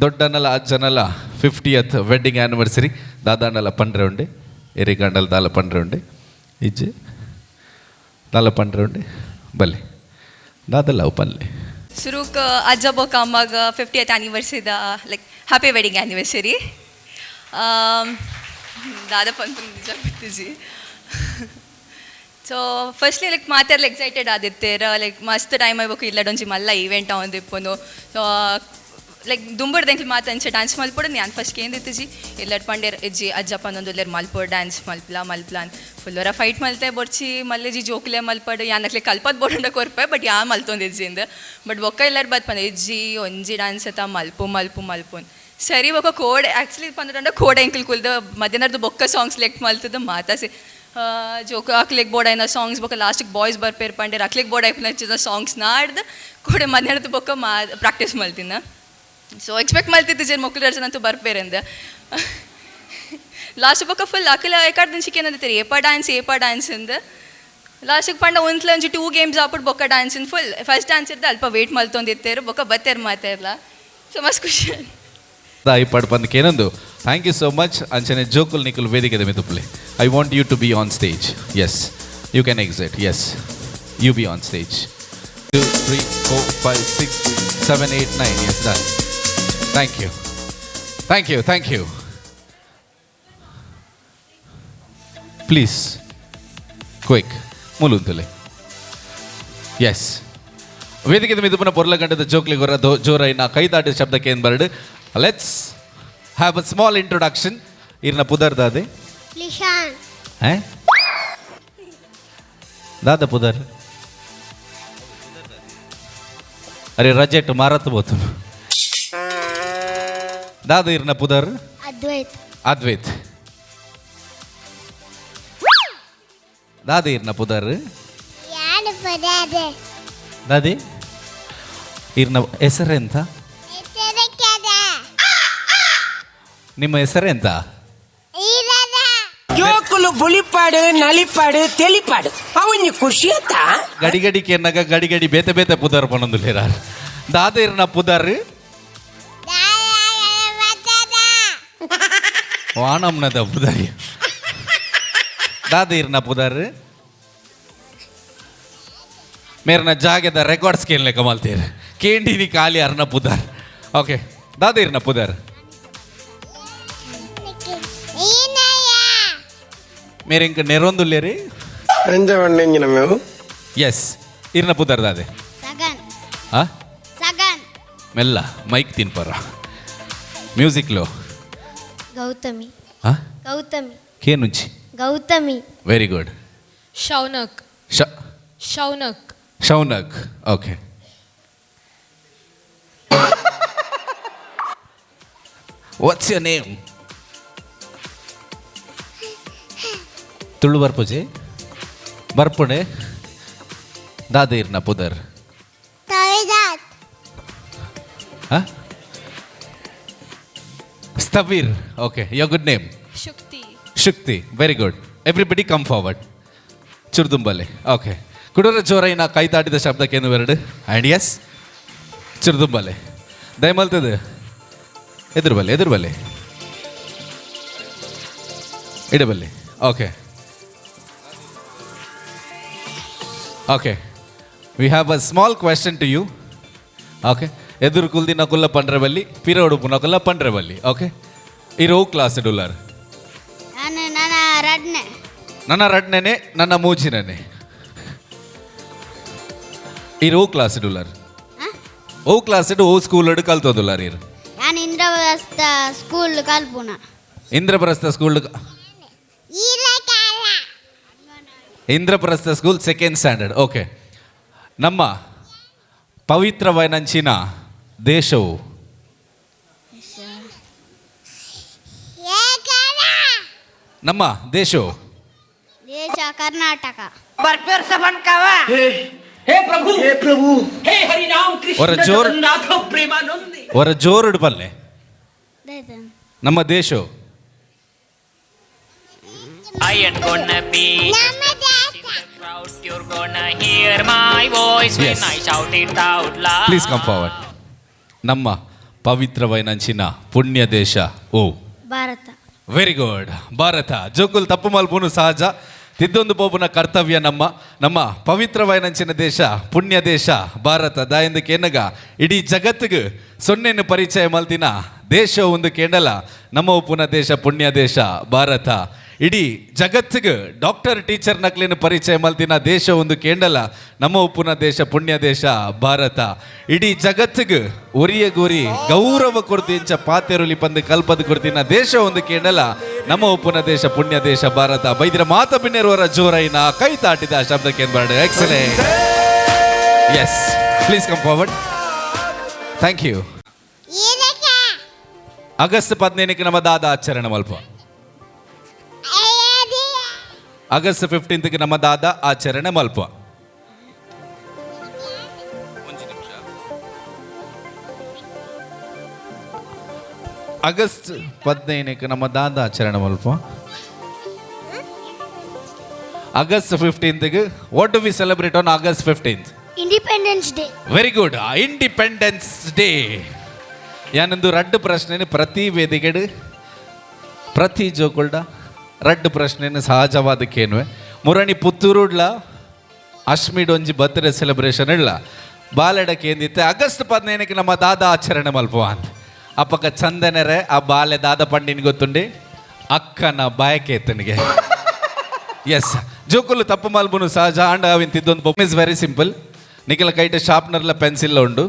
ದೊಡ್ಡನಲ್ಲ ಅಜ್ಜನಲ್ಲ 50th wedding anniversary ದಾದಾಂಡಲ ಪಂಡ್ರೆ ಉಂಡೆ ಎರಿಗಂಡಲ ದಾಲ ಪಂಡ್ರೆ ಉಂಡೆ ಇಜ್ಜೆ ದಾಲ ಪಂಡ್ರೆ ಉಂಡೆ ಬಲ್ಲೆ ದಾದಲ್ಲ ಅವು ಪನ್ಲೆ. ಸುರುಕ್ ಅಜ್ಜ ಬೊಕ್ಕ ಅಮ್ಮಗ 50th ಆನಿವರ್ಸರಿದ ಲೈಕ್ ಹ್ಯಾಪಿ ವೆಡ್ಡಿಂಗ್ ಆನಿವರ್ಸರಿ. ದಾದ ಪನ್ಪುನ ನಿಜ ಗೊತ್ತಿಜಿ. ಸೊ ಫಸ್ಟ್ಲಿ ಲೈಕ್ ಮಾತೆರ್ಲ ಎಕ್ಸೈಟೆಡ್ ಆದಿತ್ತೆರ್ ಲೈಕ್ ಮಸ್ತ್ ಟೈಮ್ ಆಯ್ಬೇಕು ಇಲ್ಲಡೊಂಜಿ ಮಲ್ಲ ಈವೆಂಟ್ ಆವೊಂದಿಪ್ಪುಂಡು. ಸೊ ಲೈಕ್ ದುಂಬುಡ್ದು ಎಂಕ್ಲು ಮಾತ ಅಂಚೆ ಡ್ಯಾನ್ಸ್ ಮಲ್ಪೊಡು ಯಾನ್ ಫಸ್ಟ್ ಕೇಂದಿತ್ತಿಜಿ ಎಲ್ಲಡ್ ಪಂಡೇರ್ ಇಜ್ಜಿ ಅಜ್ಜ ಪನೊಂದುಲ್ಲೆರ್ ಮಲ್ಪೊಡು ಡ್ಯಾನ್ಸ್ ಮಲ್ಪಲ ಮಲ್ಪಲ ಫುಲ್ ಒರ ಫೈಟ್ ಮಲ್ತೆ ಬೊರ್ಚಿ ಮಲ್ಲೆಜಿ ಜೋಕ್ಲೆ ಮಲ್ಪಡು ಯಾನ್ ಅಕ್ಲೆ ಕಲ್ಪದ್ ಬೋಡಂಡ ಕೊರ್ಪೆ ಬಟ್ ಯಾನ್ ಮಲ್ತೊಂದಿಜ್ಜಿಂದ್ ಬಟ್ ಬೊಕ್ಕ ಎಲ್ಲರ್ ಬತ್ ಪಂಡೆ ಇಜ್ಜಿ ಒಂಜಿ ಡ್ಯಾನ್ಸ್ ಅತ್ತ ಮಲ್ಪು ಮಲ್ಪು ಮಲ್ಪುನ್ ಸರಿ ಬೊಕ್ಕ ಕೋಡ್ ಆ್ಯಕ್ಚುಲಿ ಪಂಡ ಕೋಡ್ ಎಂಕಲ್ ಕುಲ್ದು ಮಧ್ಯಾಹ್ನದ ಬೊಕ್ಕ ಸಾಂಗ್ ಸೆಲೆಕ್ಟ್ ಮಲ್ತದ ಮಾತಾ ಸಿ ಜೋಕ್ ಅಕ್ಲೆಗ್ ಬೋರ್ಡ್ ಆಯ್ನ ಸಾಂಗ್ಸ್ ಬೊಕ್ಕ ಲಾಸ್ಟಿಗೆ ಬಾಯ್ಸ್ ಬರ್ಪೇರ್ ಪಂಡೇರ್ ಅಕ್ಲೆಗ್ ಬೋರ್ಡ್ ಆಯ್ಪುನ ಸಾಂಗ್ಸ್ ನಾಡ್ದು ಕೋಡೆ ಮಧ್ಯಾಹ್ನದ ಬೊಕ್ಕ ಮಾ ಪ್ರಾಕ್ಟೀಸ್ ಮಲ್ತಿನ. ಸೊ ಎಕ್ಸ್ಪೆಕ್ಟ್ ಮಲ್ತಿದ್ದು ಮೊಕ್ಕಲು ಜನ ಅಂತೂ ಬರ್ಪೇರಂದ ಲಾಸ್ಟ್ ಬೊಕ್ಕ ಫುಲ್ ಅಕಲ ಎಕಾಡ್ ಚಿಕನ್ ಏಪ ಡ್ಯಾನ್ಸ್ ಏಪ ಡ್ಯಾನ್ಸ್ ಅಂದ ಲಾಸ್ಟಿಗೆ ಪಂಡ ಒಂದ್ಲ ಒಂಜಿ 2 ಗೇಮ್ಸ್ ಆಪುಡ್ ಬೊಕ್ಕ ಡ್ಯಾನ್ಸ್ ಫುಲ್ ಫಸ್ಟ್ ಡ್ಯಾನ್ಸ್ ಇದ್ದ ಅಲ್ಪ ವೇಟ್ ಮಲ್ತೊಂದಿತ್ತೇರು ಬೊಕ್ಕ ಬತ್ತೇರು ಮಾತಾರ್ಲ. ಸೊ ಮಸ್ತ್ ಖುಷಿ ಇಪ್ಪಡು ಬಂದಕ್ಕೆ ಏನೊಂದು thank you so much. ಅಂಚನೆ ಜೋಕುಲ್ ನಿಕುಲ್ ವೇದಿಕೆ ಮಿದುಪ್ಲೆ I want you to be on stage. Yes you can exit. Yes you be on stage. 2 3 4 5 6 7 8 9. Yes done. Thank you thank you thank you. Please quick ಮೂಲುಂತಲೆ. S ವೇದಿಕೆ ಮಿದುಪುನ ಪೊರ್ಲಗಂಡದ ಜೋಕ್ಲಿ ಗೊರ ಜೋರೈನ ಕೈದಾಟಿದ ಶಬ್ದಕ್ಕೆ ಏನು ಬರಡು. Let's have a small introduction. ಇರ್ನ ಪುದರ್ ದಾದೆ ಲಿಶಾನ್ ದಾದ ಪುದರ್ ಅರೆ ರಜೆಟ್ ಮಾರತ್ ಬೋತು ದಾದ ಇರ್ನ ಪುದರ್ ಅದ್ವೈತ್ ಅದ್ವೈತ್ ದಾದ ಇರ್ನ ಪುದರ್ ದಾದಿ ಇರ್ನ ಹೆಸರೆಂತ? ನಿಮ್ಮ ಹೆಸರೆಂತ? ಜೋಕುಲು ಬುಳಿಪಾಡು ನಲಿಪಾಡು ತೆಲಿಪಾಡು ಅವನಿ ಖುಷಿ ಆತ. ಗಡಿ ಗಡಿ ಕೇರ್ನಾಗ ಗಡಿ ಗಡಿ ಬೇತೆ ಬೇತೆ ಪುದರ್ ಪನೊಂದುಲ್ಲೇರ ದಾದ ಇರ್ನ ಪುದರ್ ವಾನಮ್ನದ ಪುದರ್ ದಾದ ಇರ್ನ ಪುದರ್ ಮೇರ್ನ ಜಾಗೆದ ರೆಕಾರ್ಡ್ಸ್ ಕೇಳಲೆ ಕಮಾಲ್ತೀರ್ ಕೇಂಡಿನಿ ಖಾಲಿ ಅರ್ನ ಪುದರ್. ಓಕೆ ದಾದ ಇರ್ನ ಪುದರ್ ಮೇರೆ ಇಂಕ ನೆರೊಂದುಲ್ಲೇರಿ మేము. ಎಸ್ ಇರ್ನ ಪುದರ್ ದಾದೆ ಸಗನ್ ಆ ಸಗನ್ ಮೆಲ್ಲ ಮೈಕ್ ತಿನ್ಪರ ಮ್ಯೂಸಿಕ್లో ಗೌತಮಿ ಗೌತಮಿ ಕೆ నుంచి Gautami. Very good. Shaunak Shaunak Shaunak okay. What's your name? Tulu ಬರ್ಪುಜಿ ಬರ್ಪುಣೆ ದಾದ ಇರ್ನ ಪುದರ್ Stavir. Okay your good name? Shukti. Shukti very good. Everybody come forward. ಚುರ್ದುಂಬಲೆ okay. ಕುಡೋರ ಜೋರೈನ ಕೈ ತಾಟಿದ ಶಬ್ದಕ್ಕೇನು ಎರಡು ಆ್ಯಂಡ್ ಎಸ್ ಚುರ್ದುಂಬಲೆ ದಯಮಲ್ತದೆ ಎದುರು ಬಲ್ಲೆ ಎದುರು ಬಲ್ಲೆ ಇಡಬಲ್ಲೆ. Okay okay we have a small question to you. Okay ಎದುರು ಕುಲ್ದಿನ ಕುಲ್ಲ ಪಂಡ್ರೆ ಬಲ್ಲಿ ಪಿರ ಉಡುಪುನ ಕುಲ್ಲ ಪಂಡ್ರೆ ಬಲ್ಲಿ. ಓಕೆ ಇರೋ ಕ್ಲಾಸ್ ಡುಲ್ಲರ್ ನನ್ನ ರಡ್ನೆನೆ ನನ್ನ ಮೂಜಿನನೆ ಇರೋ ಕ್ಲಾಸ್ ಡುಲ್ಲರ್ ಓ ಕ್ಲಾಸ್ ಓ ಸ್ಕೂಲ್ ಕಲ್ತೋದುಲ್ಲಾರ ಇರು. ನಾನು ಇಂದ್ರಪ್ರಸ್ಥ ಸ್ಕೂಲ್ ಕಲ್ಪುನ. Indraprastha school Indraprastha school, second standard. Okay. ನಮ್ಮ ಪವಿತ್ರವೈನಂಚಿನ ದೇಶವು ನಮ್ಮ ದೇಶವು ದೇಶ ಕರ್ನಾಟಕ. हे प्रभु, हे प्रभु, हे हरिनाम और कृष्ण जोर- जगन्नाथ प्रेमानंद. ಹೊರ ಜೋರುಡು ಪಲ್ಲೆ. ನಮ್ಮ ದೇಶವು I ain't gonna be in the crowd. You're gonna hear my voice when Yes. I shout it out loud. Please come forward. ನಮ್ಮ ಪವಿತ್ರವೈನಂಚಿನ ಪುಣ್ಯ ದೇಶ ಓ? ಭಾರತ. Very good, Bharat. ಜೋಕುಲ್ ತಪ್ಪು ಮಲ್ಪುನು ಸಹಜ, ತಿದ್ದೊಂದು ಪೋಪುನ ಕರ್ತವ್ಯ ನಮ್ಮ. ನಮ್ಮ ಪವಿತ್ರವಾಯಿನಂಚಿನ ದೇಶ, ಪುಣ್ಯ ದೇಶ ಭಾರತ. ದಾಯಂದು ಕೇನಗ ಇಡೀ ಜಗತ್ತಿಗೆ ಸೊನ್ನೆಯನ್ನು ಪರಿಚಯ ಮಲ್ತಿನ ದೇಶ ಒಂದು ಕೇಂಡಲ ನಮ್ಮ ಉಪ್ಪುನ ದೇಶ, ಪುಣ್ಯ ದೇಶ ಭಾರತ. ಇಡೀ ಜಗತ್ತಿಗೆ ಡಾಕ್ಟರ್ ಟೀಚರ್ ನಕ್ಲಿನ ಪರಿಚಯ ಮಲ್ತಿನ ದೇಶ ಒಂದು ಕೇಂಡಲ ನಮ್ಮ ಉಪ್ಪುನ ದೇಶ, ಪುಣ್ಯ ದೇಶ ಭಾರತ. ಇಡೀ ಜಗತ್ತಿಗೆ ಒರಿಯ ಗುರಿ ಗೌರವ ಕೊಡ್ತಿ ಇಂಚ ಪಾತೆರುಲಿ ಪಂದು ಕಲ್ಪದ ಕೊಡ್ತಿನ ದೇಶ ಒಂದು ಕೇಂಡಲ ನಮ್ಮ ಉಪ್ಪುನ ದೇಶ, ಪುಣ್ಯ ದೇಶ ಭಾರತ. ಬೈದಿರ ಮಾತ ಬಿನ್ನೆರುವರ ಜೋರೈನ ಕೈ ತಾಟಿದ ಶಬ್ದಕ್ಕೆ. Excellent. Yes, please come forward. Thank you. August 15ಕ್ಕೆ ನಮ್ಮ ದಾದ ಆಚರಣೆ ಮಲ್ಪ? ಆಗಸ್ಟ್ 15ಕ್ಕೆ ನಮ್ಮ ದಾದ ಆಚರಣೆ ಮಲ್ಪ? ಆಗಸ್ಟ್ 15ಕ್ಕೆ ನಮ್ಮ ದಾದ ಆಚರಣೆ ಮಲ್ಪ? August 15ಗೆ what do we celebrate on August 15th? Independence Day. Very good, Independence Day. ಯಾನೊಂದು ರಡ್ಡು ಪ್ರಶ್ನೆ ಪ್ರತಿ ವೇದಿಕೆಡು ಪ್ರತಿ ಜೋಕುಲ್ಡ ರಡ್ಡು ಪ್ರಶ್ನೆನ ಸಹಜವಾದ ಕೇನುವೆ. ಮುರಣಿ ಪುತ್ತೂರುಡ್ಲ ಅಶ್ಮಿಡ್ ಒಂಜಿ ಬರ್ತ್ಡೇ ಸೆಲೆಬ್ರೇಷನ್ ಇಲ್ಲ ಬಾಲೆಡ ಕೇಂದಿತ್ತೆ, ಆಗಸ್ಟ್ 15ಕ್ಕೆ ನಮ್ಮ ದಾದ ಆಚರಣೆ ಮಲ್ಪುವ ಅಂತ. ಅಪ್ಪಕ ಚಂದನೆರೆ ಆ ಬಾಲೆ ದಾದ ಪಂಡಿನ ಗೊತ್ತುಂಡಿ ಅಕ್ಕನ ಬಾಯಕೇತನಿಗೆ. ಎಸ್, ಜೋಕುಲು ತಪ್ಪು ಮಲ್ಬುನು ಸಹಜ, ಆಂಡ ಅವಿನ್ ತಿದ್ದೊಂದು is very simple. ನಿಖಲ ಕೈಟ ಶಾರ್ಪ್ನರ್ಲ ಪೆನ್ಸಿಲ್ ಉಂಡು.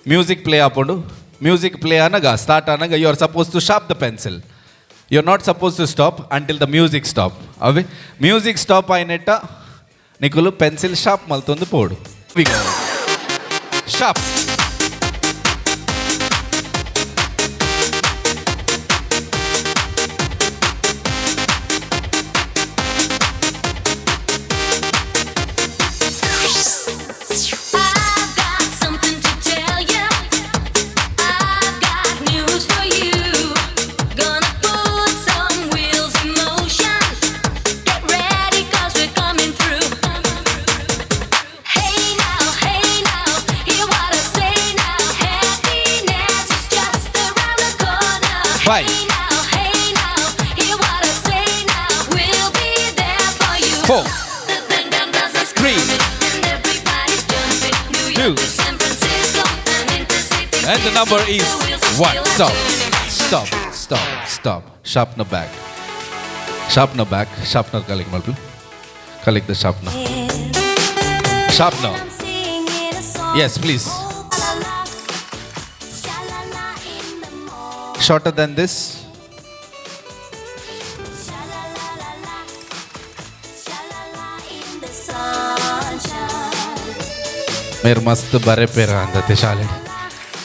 ಮ್ಯೂಸಿಕ್ ಪ್ಲೇ ಆಪುಂಡು. ಮ್ಯೂಸಿಕ್ ಪ್ಲೇ ಆನಗ, ಸ್ಟಾರ್ಟ್ ಆನಗ, you are suppose to sharp the pencil. You are not suppose to stop until the music stop. ಅವೆ ಮ್ಯೂಸಿಕ್ ಸ್ಟಾಪ್ ಆಯ್ನೆಟ್ಟ ನಿಕುಲು ಪೆನ್ಸಿಲ್ ಶಾರ್ಪ್ ಮಲ್ತೊಂದು ಪೋಡು. Sharp. I've got something to tell you. I've got news for you. Gonna put some wheels in motion. Get ready, 'cause we're coming through. Hey now, hear what I say now. Happiness is just around the corner. Five. Hey now, hear what I say now. We'll be there for you. Four. The band doesn't Three. And everybody's jumping. New Two. York to San Francisco and intercity. And the number is 1. Stop. Stop. Stop. Stop. Sharpener back. Sharpener back. Sharpener collect multiple. Collect the sharpener. Sharpener. Yes, please. Shorter than this. ಮೇರ್ ಮಸ್ತ್ ಬರೆ ಪೇರ ಅಂದತೆ ಶಾಲೆ.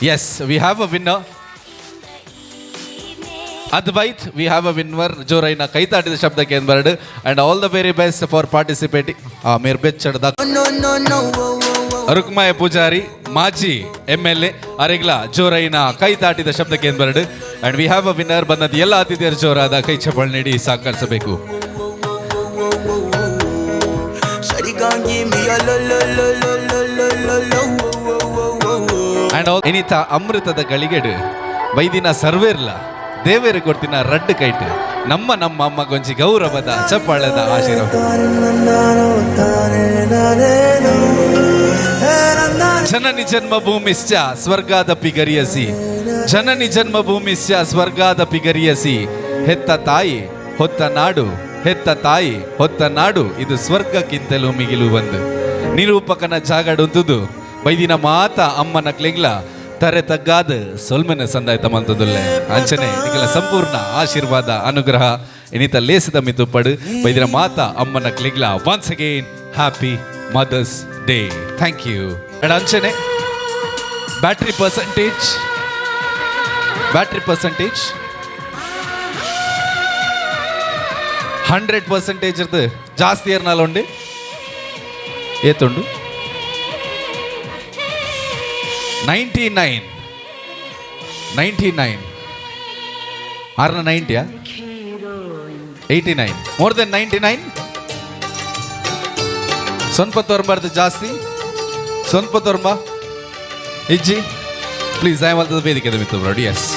Yes, we have a winner. Advait, we have a winner. ಜೋರೈನ ಕೈತಾಟಿದ ಶಬ್ದಕ್ಕೆ ಏನ್ and all the very best for participating. ಆ ಮೇರ್ ಬೆಚ್ಚಡದ ರುಕ್ಮಾಯ ಪೂಜಾರಿ, ಮಾಜಿ ಎಂ.ಎಲ್.ಎ ಅರೆಗ್ಲ ಜೋರೈನ ಕೈತಾಟಿದ ಶಬ್ದಕ್ಕೆ ಏನ್ ಬರಡು. And we have a winner. ಬಂದದ್ದು ಎಲ್ಲ ಅತಿಥಿಯರು ಜೋರಾದ ಕೈ ಚಪ್ಪಾಳೆ ನೀಡಿ ಸಹಕರಿಸಬೇಕು. Shawty gon' give me a lo lo lo lo lo lo lo lo wo wo wo wo. And ಇನಿತ ಅಮೃತದ ಗಳಿಗೆಡು ವೈದಿನ ಸರ್ವೇರ್ಲ ದೇವೇರು ಕೊಡ್ತಿನ ರಡ್ಡು ಕೈಟ್ ನಮ್ಮ ನಮ್ಮ ಅಮ್ಮಗೊಂಜಿ ಗೌರವದ ಚಪ್ಪಾಳದ ಆಶೀರ್ವಾದ. ಜನನಿ ಜನ್ಮಭೂಮಿಶ್ಚ ಸ್ವರ್ಗಾದಪಿ ಗರಿಯಸಿ, ಜನನಿ ಜನ್ಮಭೂಮಿಶ್ಚ ಸ್ವರ್ಗಾದಪಿ ಗರಿಯಸಿ, ಹೆತ್ತ ತಾಯಿ ಹೊತ್ತ ನಾಡು, ಹೆತ್ತ ತಾಯಿ ಹೊತ್ತ ನಾಡು ಇದು ಸ್ವರ್ಗಕ್ಕಿಂತಲೂ ಮಿಗಿಲು. ಒಂದು ನಿರೂಪಕನ ಜಾಗಡುಂತುದು ಬೈದಿನ ಮಾತ ಅಮ್ಮನ ಕ್ಲೆಗ್ಲ ತರೆ ತಗ್ಗಾದ ಸೊಲ್ಮೆನ ಸಂದಾಯ್ತ ಮಂತದುಲ್ಲೆ ಅಂಚನೆ ನಿಗಲ ಸಂಪೂರ್ಣ ಆಶೀರ್ವಾದ ಅನುಗ್ರಹ ಇನಿತ ಲೇಸದ ಮಿತುಪಡು ಬೈದಿನ ಮಾತಾ ಅಮ್ಮನ ಕ್ಲಿಗ್ಲ once again happy mother's day. Thank you. ಅಂಚನೆ ಬ್ಯಾಟ್ರಿ ಪರ್ಸೆಂಟೇಜ್ 100% ಇರ್ದು ಜಾಸ್ತಿ ಏರ್ನಾಲ ಉಂಡು ಏತುಂಡು 99 99 ಆರ್ನ 90 89 ಮೋರ್ ದೆನ್ 99. ಸ್ವಲ್ಪ ತೋರ್ಬಾರ್ದು ಜಾಸ್ತಿ, ಸ್ವಲ್ಪ ತೋರ್ಬ ಇಜ್ಜಿ ಪ್ಲೀಸ್ ದಯಮಾಲ್ತದ ವೇದಿಕೆ ಮಿತ್ತು ಬ್ರೋಡಿ. ಎಸ್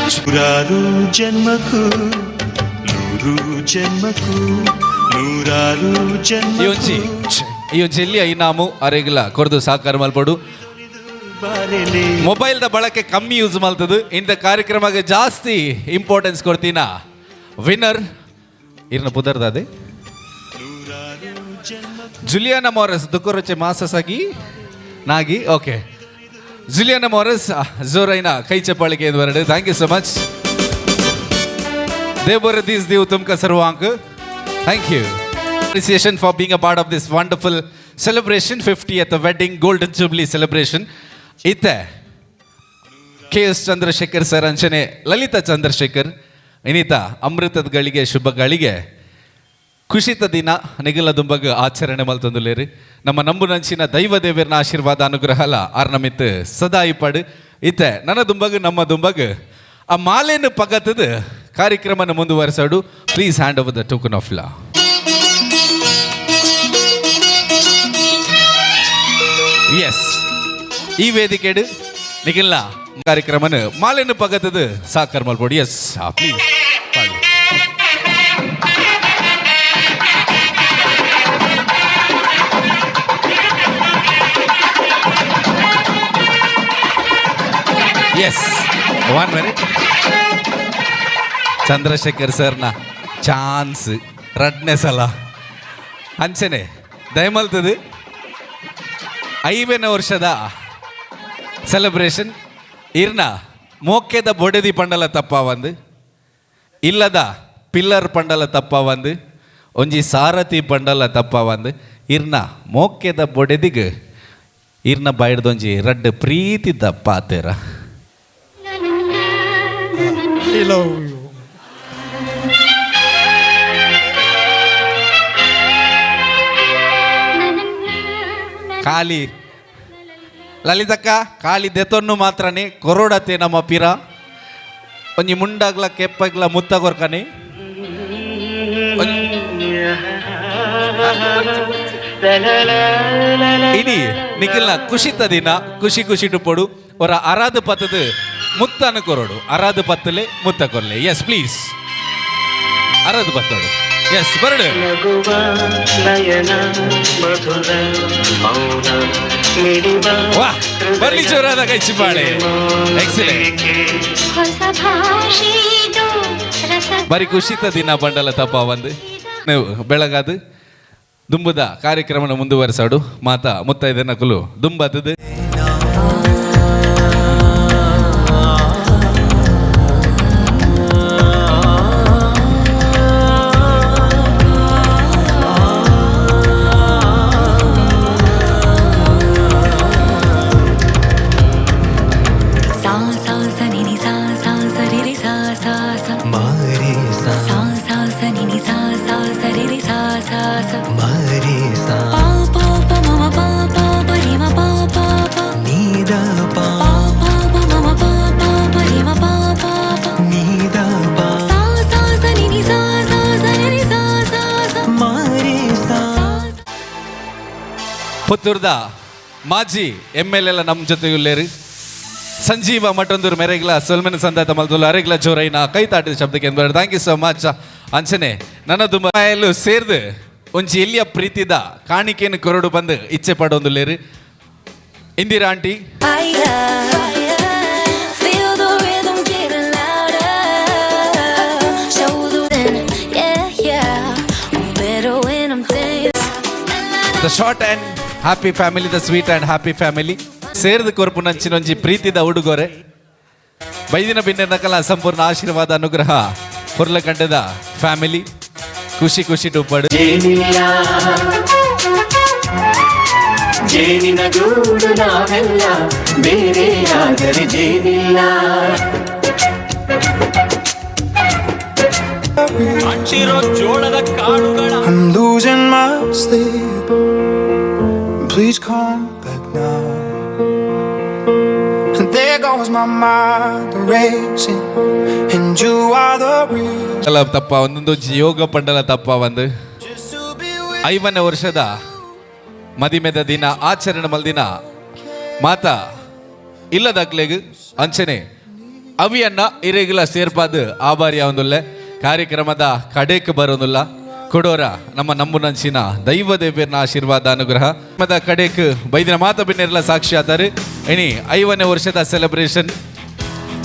ನೂರಾರು ಜನ್ಮಕ್ಕೂ ನೂರು ಜನ್ಮಕ್ಕೂ ನೂರಾರು ಜನ್ಮ ಈ ಒಂಜಿ ಎಲ್ಲಿ ಐನಾಮು ಅರೆಗಿಲ್ಲ ಕೊರ್ದು ಸಾಕಾರ ಮಲ್ಪಡು. ಮೊಬೈಲ್ದ ಬಳಕೆ ಕಮ್ಮಿ ಯೂಸ್ ಮಾಡ್ತದೆ. ಇಂಥ ಕಾರ್ಯಕ್ರಮಕ್ಕೆ ಜಾಸ್ತಿ ಇಂಪಾರ್ಟೆನ್ಸ್ ಕೊಡ್ತೀನ ವಿನ್ನರ್ ಇರ್ನ ಪುದರ್ದಾದೆ ಜುಲಿಯಾನ ಮಾರಸ್ ದುಃಖರೊಚ್ಚೆ ಮಾಸಸಾಗಿ ನಾಗಿ. ಓಕೆ ಜುಲಿಯಾನ ಮಾರಸ್ ಜೋರೈನ ಕೈ ಚಪ್ಪಾಳಿಕೆ ಬರಡು. Thank you so much. ದೇವರ these Dev ತುಮಕ ಸರ್ವಾಂಕ್. Thank you. Appreciation for being a part of this wonderful celebration, 50th wedding golden jubilee celebration. ಇತ್ತೆ ಕೆ ಎಸ್ ಚಂದ್ರಶೇಖರ್ ಸರ್ ಅಂಚನೆ ಲಲಿತಾ ಚಂದ್ರಶೇಖರ್ ಇನ್ನಿತ ಅಮೃತದ ಗಳಿಗೆ ಶುಭ ಗಳಿಗೆ ಖುಷಿತ ದಿನ ನಿಗಲ ದುಂಬಗ ಆಚರಣೆ ಮಲ್ತೊಂದುಲೇರಿ. ನಮ್ಮ ನಂಬುನಂಚಿನ ದೈವ ದೇವರನ ಆಶೀರ್ವಾದ ಅನುಗ್ರಹಲ ಆರ್ನಮಿತ್ ಸದಾ ಇಪ್ಪಡು. ಇತ್ತೆ ನನ್ನ ದುಂಬಗ್ ನಮ್ಮ ದುಂಬಗ್ ಆ ಮಾಲೇನು ಪಗತದ ಕಾರ್ಯಕ್ರಮನ ಮುಂದುವರೆಸೋಡು. Please hand over the token of law. Yes ಈ ವೇದಿಕೆಡು ನಿಗಿಲ್ಲ ಕಾರ್ಯಕ್ರಮನ ಮಾಲೇನು ಪಗತದ ಸಾಕರ್ ಮಲ್ಪೋಡು. Yes please. Yes 1 minute. Chandrashekhar ಸರ್ನ ಚಾನ್ಸ್ ರಡ್ನೆ ಸಲ ಅಂಚನೆ ದಯಮಲ್ತದು 5ನೇ ವರ್ಷದ ಸೆಲೆಬ್ರೇಷನ್ ಇರ್ನ ಮೋಕೆದ ಬೊಡೆದಿ ಪಂಡಲ ತಪ್ಪ ಒಂದು ಇಲ್ಲದ ಪಿಲ್ಲರ್ ಪಂಡಲ ತಪ್ಪ ಒಂದು ಒಂಜಿ ಸಾರಥಿ ಪಂಡಲ ತಪ್ಪ ಒಂದು ಇರ್ನ ಮೋಕೆದ ಬೊಡೆದಿಗ್ ಇರ್ನ ಬಾಯ್ದೊಂಜಿ ರಡ್ಡು ಪ್ರೀತಿ ತಪ್ಪ ಆತೇರ. I love you. ಖಾಲಿ ಲಲಿತಕ್ಕ ಖಾಲಿ ದೆತೊನ್ನು ಮಾತ್ರನೇ ಕೊರೋಡತೆ ನಮ್ಮ ಪಿರ ಒಂಜಿ ಮುಂಡಾಗ್ಲ ಕೆಪ್ಪಗ್ಲ ಮುತ್ತ ಕೊರ್ಕನೆ. ಇನಿ ನಿಖಿಲ್ನ ಖುಷಿತ ದಿನ ಖುಷಿ ಖುಷಿ ಪೊಡು ಅವರ ಅರಾದ ಪತ್ತದ ಮುತ್ತನ ಕೊರೋಡು ಅರಾದ ಪತ್ತಲೆ ಮುತ್ತ ಕೊರ್ಲೆ. ಎಸ್ ಪ್ಲೀಸ್ ಅರಾದ ಪತ್ತೋಡು. ಎಸ್ ಬರಡು. ವಾ ಬರ್ಲಿ ಜೋರಾದ ಕೈ ಚಿಪ್ಪಾಳೆ. ಎಕ್ಸಲೆಂಟ್. ಬರಿ ಖುಷಿತ ದಿನ ಬಂಡಲ ತಪ್ಪ ಒಂದು ನೀವು ಬೆಳಗಾದು ದುಂಬುದ ಕಾರ್ಯಕ್ರಮನ ಮುಂದುವರಿಸಾಡು ಮಾತಾ ಮುತ್ತೈದನ ಕುಲು ದುಂಬತ್ತದು. ಪುತ್ತೂರ್ದ ಮಾಜಿ ಎಮ್ ಎಲ್ ಎಲ್ಲ ನಮ್ಮ ಜೊತೆ ಉಲ್ಲೇರಿ ಸಂಜೀವ ಮಟೊಂದೂರು ಮೆರೆಗ್ಲ ಸೊಲ್ಮೆನ ಸಂದಾತ ಮಲ್ದೊಲ್ಲ ಅರೆಗ್ಲ ಜೋರೈನ ಕೈ ತಾಟಿದ ಶಬ್ದಕ್ಕೆ thank you so much. ಅಂಚನೆ ನನ್ನ ದುಂಬ ಸೇರ್ದು ಒಂಜಿ ಎಲ್ಲಿಯ ಪ್ರೀತಿದ ಕಾಣಿಕೆಯನ್ನು ಕೊರಡು ಬಂದು ಇಚ್ಛೆ ಪಡೊಂದುಲ್ಲೇರಿ Indira aunty. The short and happy family, the sweet and happy family. ಸೇರ್ದು ಕೊರ್ಪು ನಂಚಿನೊಂಜಿ ಪ್ರೀತಿದ ಉಡುಗೊರೆ. ಬೈದಿನ ಬಿನ್ನೆರ್ನಕಲ ಸಂಪೂರ್ಣ ಆಶೀರ್ವಾದ ಅನುಗ್ರಹ ಪೊರ್ಲಕಂಡದ ಫ್ಯಾಮಿಲಿ ಖುಷಿ ಖುಷಿ ಟುಪ್ಪಡು. ಜೇನಿನ ಗೂಡು ನಾವೆಲ್ಲ, ಬೇರೆಯಾದರೆ ಜೇನಿಲ್ಲ. I'm losing my sleep. Please come back now. And there goes my mind racing, and you are the reason. ಅಲ್ಲ ತಪ್ಪ ಒಂದೊಂದು ಯೋಗ ಪಂಡಲ ತಪ್ಪ ಒಂದು 50ನೇ ವರ್ಷದ ಮದಿಮೆದ ದಿನ ಆಚರಣೆ ಮಲ್ದಿನ ಮಾತಾ ಇಲ್ಲದಾಕ್ಲೆಗ್ ಅಂಚನೆ ಅವಿಯನ್ನ ಇರೆಗಿಲ ಸೇರ್ಪಾದು ಆಬಾರಿ ಒಂದುಲ್ಲೆ ಕಾರ್ಯಕ್ರಮದ ಕಡೆಕ್ ಬರೋದಿಲ್ಲ ಕೊಡೋರ ನಮ್ಮ ನಂಬುನಂಚಿನ ದೈವ ದೇವಿಯರ್ನ ಆಶೀರ್ವಾದ ಅನುಗ್ರಹ ಮದ ಕಡೆಕ್ ಬೈದಿನ ಮಾತ ಬಿನ್ನೆರ್ಲ ಸಾಕ್ಷಿ ಆತಾರೆ. ಇನಿ 50ನೇ ವರ್ಷದ ಸೆಲೆಬ್ರೇಷನ್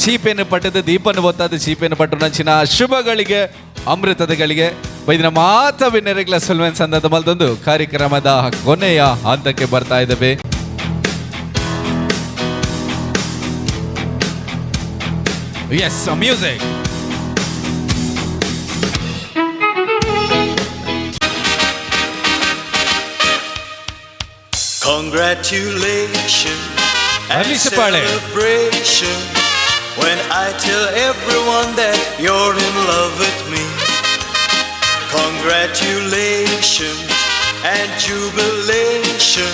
ಚೀಪೆಯನ್ನು ಪಟ್ಟದ ದೀಪನ್ನು ಒತ್ತಾದ ಚೀಪೆಯನ್ನು ಪಟ್ಟು ನಂಚಿನ ಶುಭಗಳಿಗೆ ಅಮೃತದಗಳಿಗೆ ಬೈದಿನ ಮಾತ ಬಿನ್ನೆರೆಗ್ಲ ಸುಲ್ವೆನ್ ಸಂದದ ಮಲ್ದೊಂದು ಕಾರ್ಯಕ್ರಮದ ಕೊನೆಯ ಹಂತಕ್ಕೆ ಬರ್ತಾ ಇದ್ದೇವೆ. Yes, music. Congratulations and Harish Pale. celebration when I tell everyone that you're in love with me. Congratulations and jubilation.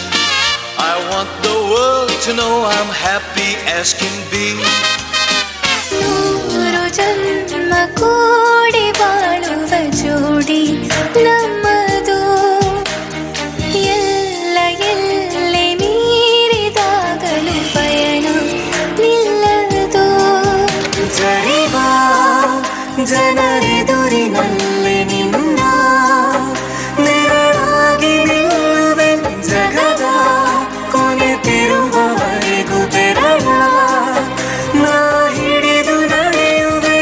I want the world to know I'm happy as can be. ನೂರು ಜನ್ಮ ಕೂಡಿ ಬಾಳುವ ಜೋಡಿ ನಮ್ಮದು, ಎಲ್ಲ ಎಲ್ಲೆ ಮೀರಿದಾಗಲೂ ಪಯಣ ನಿಲ್ಲದು. ಜರಿವ ಜನರೆದುರಿನಲ್ಲಿ ನಿನ್ನ ನೆರಳಾಗಿ ನಿಲ್ಲುವೆ, ಜಗದ ಕೊನೆ ತಿರುವವರೆಗೂ ಬೆರಳ ನಾ ಹಿಡಿದು ನಡೆಯುವೆ.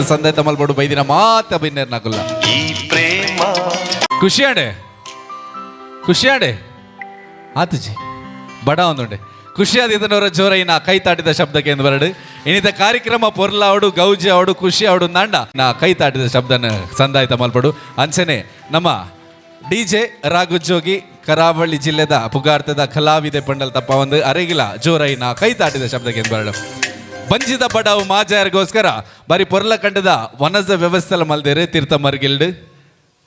ಸಂದೆ ತಮಲ್ಬೋಡು ಬೈದಿನ ಮಾತ ಬಿನ್ನೆರ್ ನಕುಲ್ಲ. ಪ್ರೇಮ ಖುಷಿಯಾಡೆ ಖುಷಿಯಾಡೆ ಆತುಜಿ ಬಡ ಒಂದುಂಡೆ ಖುಷಿಯಾದ ಇದನ್ನವರ ಜೋರೈನ ಕೈ ತಾಟಿದ ಶಬ್ದಕ್ಕೆ ಎಂದು ಬರಡು. ಇನ್ನಿತ ಕಾರ್ಯಕ್ರಮ ಪೊರ್ಲಾವಡು ಗೌಜಿ ಅವಡು ಖುಷಿ ಅವಡು ನಾಂಡ ನಾ ಕೈ ತಾಟಿದ ಶಬ್ದನ ಸಂದಾಯ್ತ ಮಲ್ಪಡು. ಅಂಚನೆ ನಮ್ಮ ಡಿ ಜೆ ರಾಘುಜೋಗಿ ಕರಾವಳಿ ಜಿಲ್ಲೆದ ಪುಗಾರ್ತದ ಕಲಾವಿದೆ ಪಂಡಲ್ ತಪ್ಪ ಒಂದು ಅರೆಗಿಲ ಜೋರೈನ ಕೈ ತಾಟಿದ ಶಬ್ದಕ್ಕೆ ಎಂದು ಬರಡು. ಬಂಜಿದ ಬಡವು ಮಾಜಾಯರ್ಗೋಸ್ಕರ ಬಾರಿ ಪೊರ್ಲ ಕಂಡದ ವನಜ ವ್ಯವಸ್ಥೆಲ ಮಲ್ದೇರೆ ತೀರ್ಥ ಮರ್ಗಿಲ್ಡ್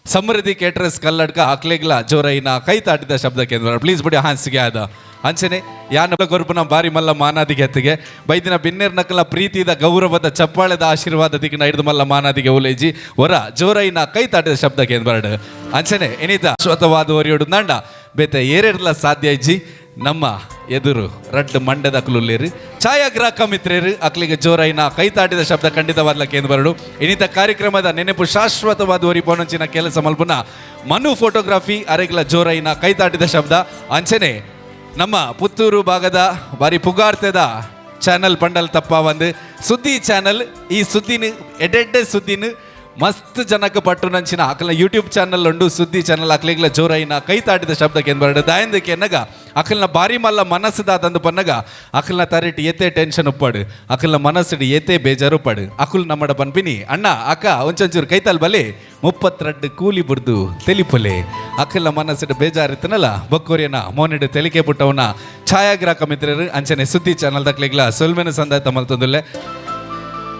ಸಮೃದ್ಧಿ ಕೇಟರಸ್ ಕಲ್ಲಡ್ಕ ಅಕ್ಲೆಗ್ಲ ಜೋರೈನ ಕೈ ತಾಟಿದ ಶಬ್ದಕ್ಕೆ ಎಂದು ಪ್ಲೀಸ್ ಬಿಡಿ ಹಾನ್ಸಿಗೆ ಆದ. ಅಂಚನೆ ಯಾನ ಕೊರ್ಪುನ ಬಾರಿ ಮಲ್ಲ ಮಾನಾದಿಗೆ ಎತ್ತಿಗೆ ಬೈದಿನ ಬಿನ್ನೆರ್ ನಕಲ ಪ್ರೀತಿದ ಗೌರವದ ಚಪ್ಪಾಳೆದ ಆಶೀರ್ವಾದ ದಿಕ್ಕಿನ ಹಿಡಿದು ಮಲ್ಲ ಮಾನಾದಿಗೆ ಉಲೇಜಿ ಹೊರ ಜೋರೈನ ಕೈ ತಾಟಿದ ಶಬ್ದಕ್ಕೆ ಎಂದು ಬರಡು. ಅಂಚನೆ ಎನಿತ ಶ್ವತವಾದ ಒರಿಯೋಡು ನಾಂಡ ಬೇತೆ ಏರೇರ್ಲ ಸಾಧ್ಯ ಇಜ್ಜಿ ನಮ್ಮ ಎದುರು ರಡ್ಡು ಮಂಡದ ಅಕ್ಲುಲ್ಲೇರು ಛಾಯಾಗ್ರಾಹಕ ಮಿತ್ರೇರು ಅಕ್ಲಿಗೆ ಜೋರೈನ ಕೈ ತಾಟಿದ ಶಬ್ದ ಖಂಡಿತವಾದ್ಲಕ್ಕೆ ಎಂದು ಬರಡು. ಇನ್ನಿತ ಕಾರ್ಯಕ್ರಮದ ನೆನಪು ಶಾಶ್ವತವಾದ ಒರಿಪೋನಂಚಿನ ಕೆಲಸ ಮಲ್ಪುನ ಮನು ಫೋಟೋಗ್ರಫಿ ಅರೆಗ್ಲ ಜೋರೈನ ಕೈ ತಾಟಿದ ಶಬ್ದ. ಅಂಚನೆ ನಮ್ಮ ಪುತ್ತೂರು ಭಾಗದ ಬಾರಿ ಪುಗಾರ್ತದ ಚಾನಲ್ ಪಂಡಲ್ ತಪ್ಪ ಒಂದು ಸುದ್ದಿ ಚಾನಲ್ ಈ ಸುದ್ದಿನ ಎಡೆಡ್ಡೆ ಸುದ್ದಿನ ಮಸ್ತ್ ಜನಕ್ಕೆ ಪಟ್ಟು ನಂಚಿನ ಅಕಲ ಯೂಟ್ಯೂಬ್ ಚಾನಲ್ ಉಂಡು ಸುದ್ದಿ ಚಾನಲ್ ಅಕ್ಲಿಗ್ಲ ಜೋರೈನ ಕೈ ತಾಟಿದ ಶಬ್ದಕ್ಕೆ ಏನು ಬರಡು. ದಾಯಂದಕ್ಕೆ ಎನ್ನಗ ಅಕಲ್ನ ಬಾರಿ ಮಲ್ಲ ಮನಸ್ಸುದಾದಂದು ಪನ್ನಗ ಅಕಲ್ನ ತರಿಟ್ ಏತೆ ಟೆನ್ಷನ್ ಉಪ್ಪಾಡು ಅಕಲ್ನ ಮನಸ್ಸುಡು ಏತೆ ಬೇಜಾರು ಉಪ್ಪಾಡು ಅಕುಲ್ ನಮ್ಮಡ ಪನ್ಪಿನಿ ಅಣ್ಣ ಅಕ್ಕ ಒಂಚೊಂಚೂರು ಕೈತಾಲ್ ಬಲೆ 32 ಕೂಲಿ ಬುರ್ದು ತೆಲಿಪೊಲೆ ಅಕಲ್ನ ಮನಸ್ಸುಡು ಬೇಜಾರಿತ್ತನಲ್ಲ ಬಕ್ಕೋರಿಯನ ಮೋನಿಡು ತೆಲಿಕೆ ಪುಟ್ಟವನ ಛಾಯಾಗ್ರಾಹಕ ಮಿತ್ರರು ಅಂಚನೆ ಸುದ್ದಿ ಚಾನಲ್ ದಕ್ಲಿಗ್ಲ ಸೊಲ್ಮೆನ ಸಂದಾಯ ತಮ್ಮಲ್ತಂದುಲ್ಲೆ.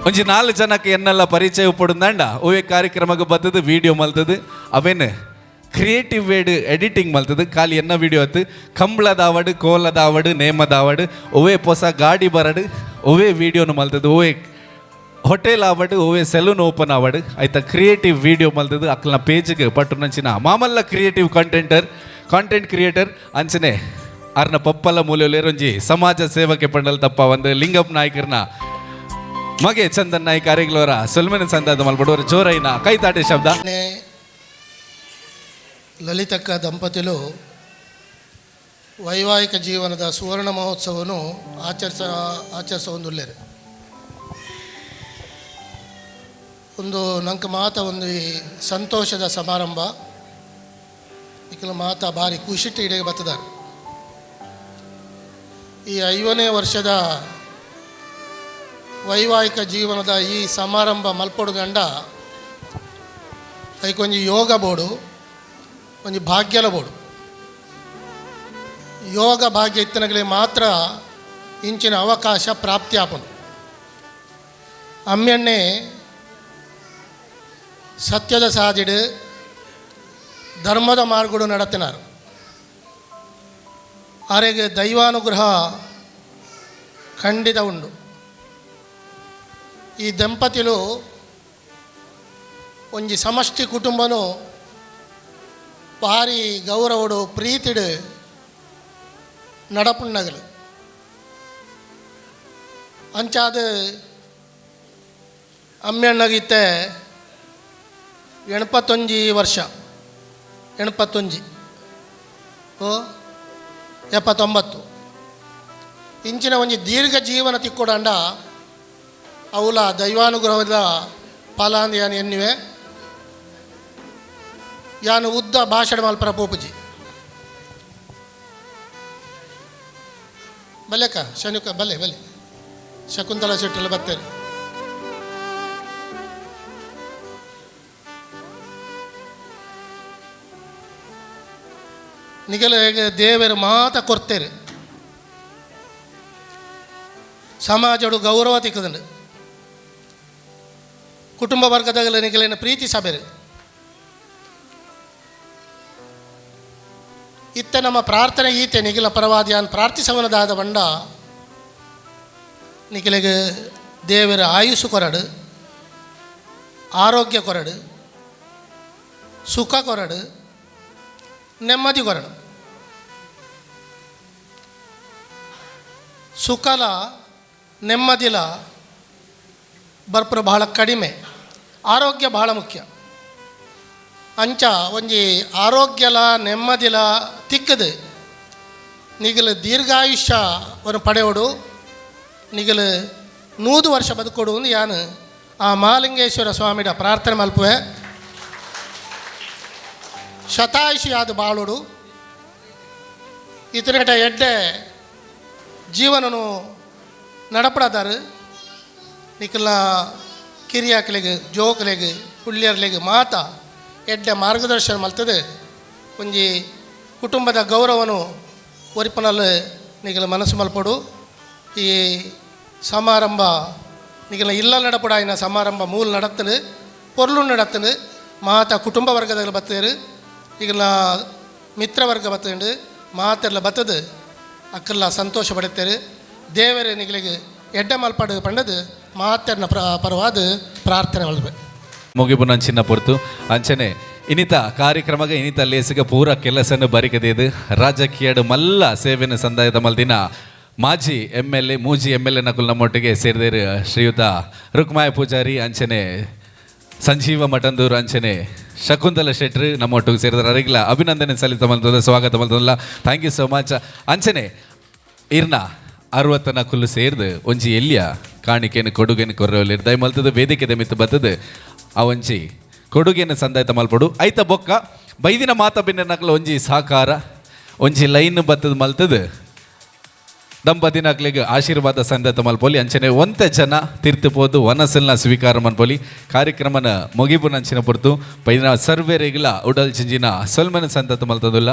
ಒಂಜಿ 4 ಜನಕ್ಕೆ ಎನ್ನೆಲ್ಲ ಪರಿಚಯ ಉಪ್ಪುಡುಂದಾಂಡ ಒವ್ವೆ ಕಾರ್ಯಕ್ರಮಕ್ಕೆ ಬತ್ತದು ವೀಡಿಯೋ ಮಲ್ತದು ಅವೇನು ಕ್ರಿಯೇಟಿವ್ ವೇಡ್ ಎಡಿಟಿಂಗ್ ಮಲ್ತದು ಖಾಲಿ ಎನ್ನ ವೀಡಿಯೋ ಅತ್ತು ಕಂಬಳದಾವಡು ಕೋಲದಾವಡು ನೇಮದಾವಡು ಒವ್ವೆ ಪೊಸ ಗಾಡಿ ಬರಡು ಒವ್ವೆ ವೀಡಿಯೋನು ಮಲ್ತದು ಒವ್ವೆ ಹೋಟೆಲ್ ಆವಡು ಒವ್ವೆ ಸೆಲೂನ್ ಓಪನ್ ಆವಡು ಆಯ್ತಾ ಕ್ರಿಯೇಟಿವ್ ವೀಡಿಯೋ ಮಲ್ತದು ಅಕ್ಲನ ಪೇಜ್ಗೆ ಪಟ್ಟು ನಂಚಿನ ಮಾಮಲ್ಲ ಕ್ರಿಯೇಟಿವ್ ಕಾಂಟೆಂಟ್ ಕ್ರಿಯೇಟರ್ ಅಂಚನೆ ಅರ್ನ ಪಪ್ಪಲ ಮೂಲೆಯೊಂಜಿ ಸಮಾಜ ಸೇವಕೆ ಪಂಡಲ್ ತಪ್ಪ ಒಂದು ಲಿಂಗಪ್ಪ ನಾಯ್ಕರ್ನ ಮಗೆ ಚಂದನ್ ನಾಯ್ಕ ಅರೆಗ್ಲೋರ ಸೊಲ್ಮೆನ ಸಂದಾದ ಮಲ್ಪಡೋರ ಜೋರೈನ ಕೈತಾಟಿ ಶಬ್ದ. ಲಲಿತಕ್ಕ ದಂಪತಿಲು ವೈವಾಹಿಕ ಜೀವನದ ಸುವರ್ಣ ಮಹೋತ್ಸವವನ್ನು ಆಚರಿಸೊಂದುಲ್ಲೇರು. ಒಂದು ನಂಗೆ ಮಾತ ಒಂದು ಈ ಸಂತೋಷದ ಸಮಾರಂಭ. ಇಕ್ಕಲ ಮಾತ ಭಾರಿ ಖುಷಿಟ್ಟು ಇಡೆಗೆ ಬತ್ತದಾರೆ. ಈ 50ನೇ ವರ್ಷದ ವೈವಾಹಿಕ ಜೀವನದ ಈ ಸಮಾರಂಭ ಮಲ್ಪೊಡು ಗಂಡ ಐಕೊಂಜಿ ಯೋಗ ಬೋಡು, ಒಂಜಿ ಭಾಗ್ಯಲ ಬೋಡು. ಯೋಗ ಭಾಗ್ಯ ಇತ್ತನಗಲೇ ಮಾತ್ರ ಇಂಚಿನ ಅವಕಾಶ ಪ್ರಾಪ್ತಿ ಆಪುಂಡು. ಅಮ್ಮೆಣ್ಣೆ ಸತ್ಯದ ಸಾದಿಡು ಧರ್ಮದ ಮಾರ್ಗಡು ನಡತಿನಾರು. ಆರೆಗೆ ದೈವಾನುಗ್ರಹ ಖಂಡಿತ ಉಂಡು. ಈ ದಂಪತಿಲು ಒಂಜಿ ಸಮಷ್ಟಿ ಕುಟುಂಬನು ಭಾರಿ ಗೌರವಡು ಪ್ರೀತಿಡು ನಡಪುಣ್ಣಗಲು. ಅಂಚಾದ ಅಮ್ಮೆಣ್ಣಗಿತ್ತೆ 81 ವರ್ಷ, 81 79 ಇಂಚಿನ ಒಂಜಿ ದೀರ್ಘ ಜೀವನ ತಿಕ್ಕೊಡಂಡ ಅವಲ ದೈವಾನುಗ್ರಹದ ಫಲಾಂದ ಯಾನು ಎನ್ನುವೆ. ಯಾನು ಉದ್ದ ಭಾಷಣ ಮಲ್ಪರ ಪೋಪುಜಿ ಬಲ್ಲೆಕ್ಕ ಶನುಕ ಬಲ್ಲೆ ಬಲ್ಲೆ ಶಕುಂತಲಾ ಶೆಟ್ಟೆಲ್ಲ ಬರ್ತೇನೆ. ನಿಗಲ ದೇವರು ಮಾತ ಕೊರ್ತೇರು, ಸಮಾಜಡು ಗೌರವ ತಿಕ್ಕದಂಡು, ಕುಟುಂಬ ವರ್ಗದಾಗಲ ನಿಗಲೇನ ಪ್ರೀತಿ ಸಬೇರು. ಇತ್ತ ನಮ್ಮ ಪ್ರಾರ್ಥನೆ ಈತೆ ನಿಗಿಲ ಪರವಾದಿಯಾನ್ ಪ್ರಾರ್ಥಿಸವನದಾದ ಬಂಡ ನಿಖಿಲಿಗೆ ದೇವರ ಆಯುಸ್ಸು ಕೊರಡು, ಆರೋಗ್ಯ ಕೊರಡು, ಸುಖ ಕೊರಡು, ನೆಮ್ಮದಿ ಕೊರಡು. ಸುಖಲ ನೆಮ್ಮದಿಲ ಬರ್ಪುರ ಬಹಳ ಕಡಿಮೆ, ಆರೋಗ್ಯ ಬಹಳ ಮುಖ್ಯ. ಅಂಚ ಒಂಜಿ ಆರೋಗ್ಯಲ ನೆಮ್ಮದಿಲ ತಿಕ್ಕದು ನಿಗಲು ದೀರ್ಘಾಯುಷ್ಯವನ್ನು ಪಡೆಯೋಡು, ನಿಗಲು 100 ವರ್ಷ ಬದುಕೊಡು ಒಂದು ಯಾನು ಆ ಮಹಾಲಿಂಗೇಶ್ವರ ಸ್ವಾಮಿಡ ಪ್ರಾರ್ಥನೆ ಮಲ್ಪುವೆ. ಶತಾಯುಷಿಯಾದ ಬಾಳೋಡು, ಇತನಟ ಎಡ್ಡೆ ಜೀವನನು ನಡಪಡದಾರು. ನಿಕಲ ಕಿರಿಯಾಕಲಿಗೆ ಜೋಕಲಿಗೆ ಪುಳ್ಳಿಯರ್ಲಿಗೆ ಮಾತ ಎಡ್ಡೆ ಮಾರ್ಗದರ್ಶನ ಮಲ್ತದೆ. ಒಂಜಿ ಕುಟುಂಬದ ಗೌರವನು ಒರಿಪನಲ್ಲಿ ನಿಗಲ ಮನಸ್ಸು ಮಲ್ಪಡು. ಈ ಸಮಾರಂಭ ನಿಗಲ ಇಲ್ಲ ನಡಪಡಾಯಿನ ಸಮಾರಂಭ ಮೂಲ ನಡತ್ತನು, ಪೊರ್ಲು ನಡತ್ತನು. ಮಾತ ಕುಟುಂಬ ವರ್ಗದಲ್ಲಿ ಬತ್ತೇರು, ಈಗಲ ಮಿತ್ರವರ್ಗ ಬತ್ತಂಡು ಮಾತೆಲ್ಲ ಬತ್ತದು ಅಕ್ಕೆಲ್ಲ ಸಂತೋಷ ಪಡುತ್ತೇರು. ದೇವರೇ ನಿಗಲಿಗೆ ಎಡ್ಡೆ ಮಲ್ಪಾಡು ಪಂಡದು ಮಾತೆರ್ನ ಪರವಾದ ಪ್ರಾರ್ಥನೆ ಮಲ್ಪೆ. ಮುಗಿಬು ಚಿನ್ನ ಪೊರ್ತು ಅಂಚನೆ ಇನ್ನಿತ ಕಾರ್ಯಕ್ರಮಗ ಇನ್ನಿತ ಲೇಸಿಗ ಪೂರ ಕೆಲಸನ್ನು ಬರಿಕದಿದ್ದು ರಾಜಕೀಯಡು ಮಲ್ಲ ಸೇವೆಯನ್ನು ಸಂದಾಯದ ಮಲ್ದಿನ ಮಾಜಿ ಎಮ್ ಎಲ್ ಎ ಮೂಜಿ ಎಮ್ ಎಲ್ ಎ ನಕುಲ್ ನಮ್ಮೊಟ್ಟಿಗೆ ಸೇರಿದರು ಶ್ರೀಯುತ ರುಕ್ಮಾಯ ಪೂಜಾರಿ ಅಂಚನೆ ಸಂಜೀವ ಮಠಂದೂರು ಅಂಚನೆ ಶಕುಂತಲ ಶೆಟ್ರು ನಮ್ಮೊಟ್ಟಿಗೆ ಸೇರಿದರು. ಅರಿಗಿಲ್ಲ ಅಭಿನಂದನೆ ಸಲ್ಲಿತ ಮಲ್ತದ ಸ್ವಾಗತ ಮಲ್ತದಲ್ಲ. Thank you so much. ಅಂಚನೆ ಇರ್ನ 60 ನಕುಲು ಸೇರಿದು ಒಂಜಿ ಎಲ್ಲಿಯ ಕಾಣಿಕೆಯನ್ನು ಕೊಡುಗೆಯನ್ನು ಕೊರವಲ್ಲಿ ದಯ ಮಲ್ತದ ವೇದಿಕೆ ಮಿತ್ತು ಬತ್ತದು ಆ ಒಂಜಿ ಕೊಡುಗೆಯನ್ನು ಸಂದಾಯತ ಮಲ್ಪಡು. ಐತ ಬೊಕ್ಕ ಬೈದಿನ ಮಾತ ಬಿನ್ನ ನಕಲು ಒಂಜಿ ಸಹಕಾರ ಒಂಜಿ ಲೈನ್ ಬತ್ತದ ಮಲ್ತದ ದಂಪತಿನಕ್ಲಿಗೆ ಆಶೀರ್ವಾದ ಸಂದಾಯತ ಮಲ್ಪೊಲಿ. ಅಂಚನೆ ಒಂತೆ ಜನ ತೀರ್ತು ವನಸಲ್ನ ಸ್ವೀಕಾರ ಮನ್ಪೊಲಿ. ಕಾರ್ಯಕ್ರಮನ ಮುಗಿಪು ನಂಚಿನ ಪೊರ್ತು ಬೈದಿನ ಸರ್ವೇರಿಗಿಲ ಉಡಲ್ ಚಿಂಜಿನ ಸೊಲ್ಮನ ಸಂತಾತ ಮಲ್ತದುಲ್ಲ.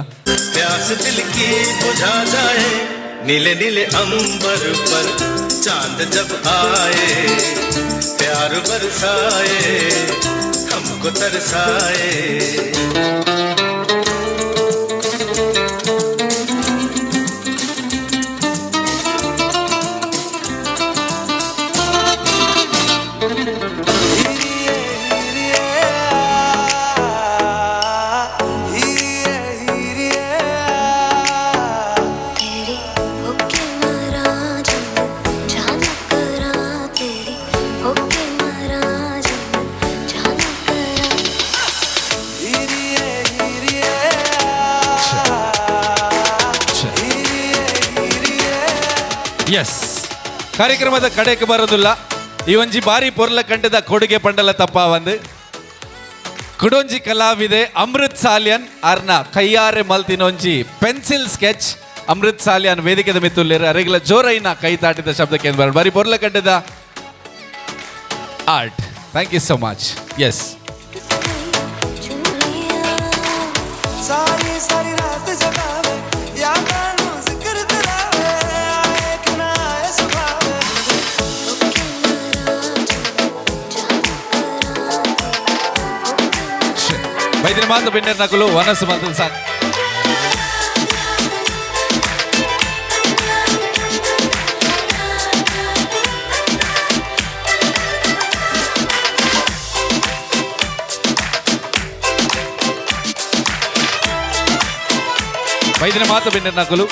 नीले नीले अंबर पर चांद जब आए, प्यार बरसाए हमको तरसाए। ಎಸ್, ಕಾರ್ಯಕ್ರಮದ ಕಡೆಗೆ ಬರೋದಿಲ್ಲ. ಈ ಒಂಜಿ ಬಾರಿ ಪೊರ್ಲ ಕಂಡದ ಕೊಡುಗೆ ಪಂಡಲ ತಪ್ಪಾವಂದು ಕುಡೊಂಜಿ ಕಲಾವಿದೆ ಅಮೃತ್ ಸಾಲಿಯನ್ ಅರ್ನ ಕೈಯಾರೆ ಮಲ್ತಿನೊಂಜಿ ಪೆನ್ಸಿಲ್ ಸ್ಕೆಚ್ ಅಮೃತ್ ಸಾಲಿಯನ್ ವೇದಿಕೆದ ಮಿತ್ತುಲ್ಲೇರು ಅರೆಗ್ಲ ಜೋರೈನ ಕೈ ತಾಟಿದ ಶಬ್ದಕ್ಕೆ ಬಾರಿ ಪೊರ್ಲ ಕಂಡದ art. Thank you so much. Yes. सारी सारी रात जगावे यादां नूं जिक्र करावे आए कि ना आए सुभावे। ವೈದ್ಯನ ಮಾತು ಬಿನ್ನೆರ್ ನಕಲು ವನಸ್ಸು ಮಲ್ತದ ಸಾಕು. ವೈದ್ಯನ ಮಾತು ಬಿನ್ನೆರ್ ನಕಲು.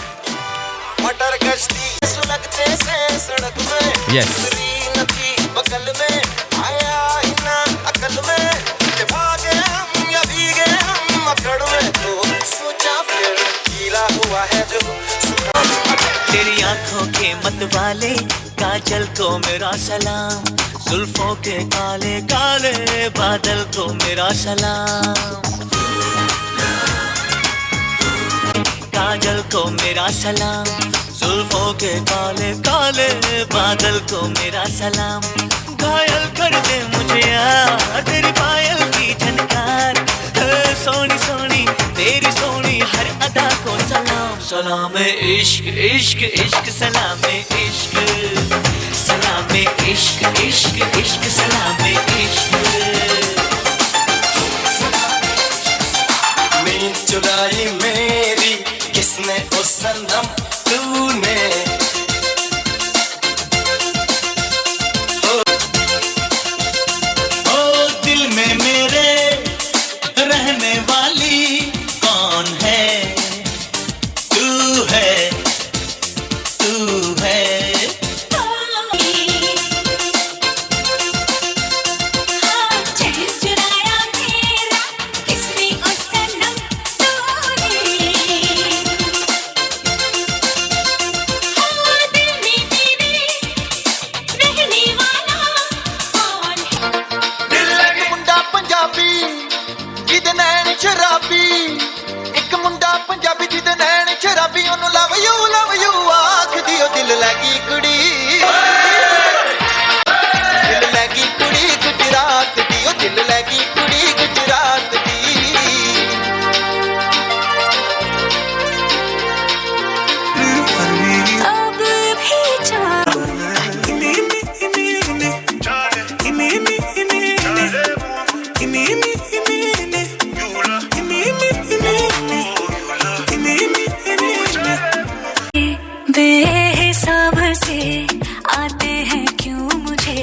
मटर गश्ती सुलगते से सड़क में। Yes. छुरी न थी बगल में आया ही ना अकल में कि भागे हम या भीगे हम अकड़ में तो सोचा फिर गीला हुआ है जो सूखा। तेरी आंखों के मतवाले काजल को मेरा सलाम, जुल्फों के काले काले बादल को मेरा सलाम, काजल को मेरा सलाम, जुल्फों के काले काले बादल को मेरा सलाम। घायल कर दे मुझे यार तेरी पायल की झनकार, सोनी सोनी तेरी सोनी हर अदा को सलाम। सलाम इश्क इश्क इश्क सलाम इश्क, सलाम इश्क इश्क इश्क सलाम इश्क। नींद चुराई मेरी किसने ओ सनम तूने, ओ दिल में मेरे रहने वाली कौन है, तू है तू है। चुराया मेरा किसने ओ सनम तूने, हाँ दिल में तेरे रहने वाला कौन है। ਇੱਕ ਮੁੰਡਾ ਪੰਜਾਬੀ ਜਿਹਦੇ ਨੈਣ ਸ਼ਰਾਬੀ, ਇੱਕ ਮੁੰਡਾ ਪੰਜਾਬੀ ਜਿਹਦੇ ਨੈਣ ਸ਼ਰਾਬੀ, ਉਹਨੂੰ ਲਵ you love you ਆਖਦੀ ਉਹ ਦਿਲ ਲੈ ਗਈ ਕੁੜੀ, ਦਿਲ ਲੈ ਗਈ ਕੁੜੀ ਗੁਜਰਾਤ ਦੀ, ਉਹ ਦਿਲ ਲੈ ਗਈ ਕੁੜੀ ਗੁਜਰਾਤ ਦੀ। अब भी चाह बेहिसाब से आते हैं क्यों मुझे,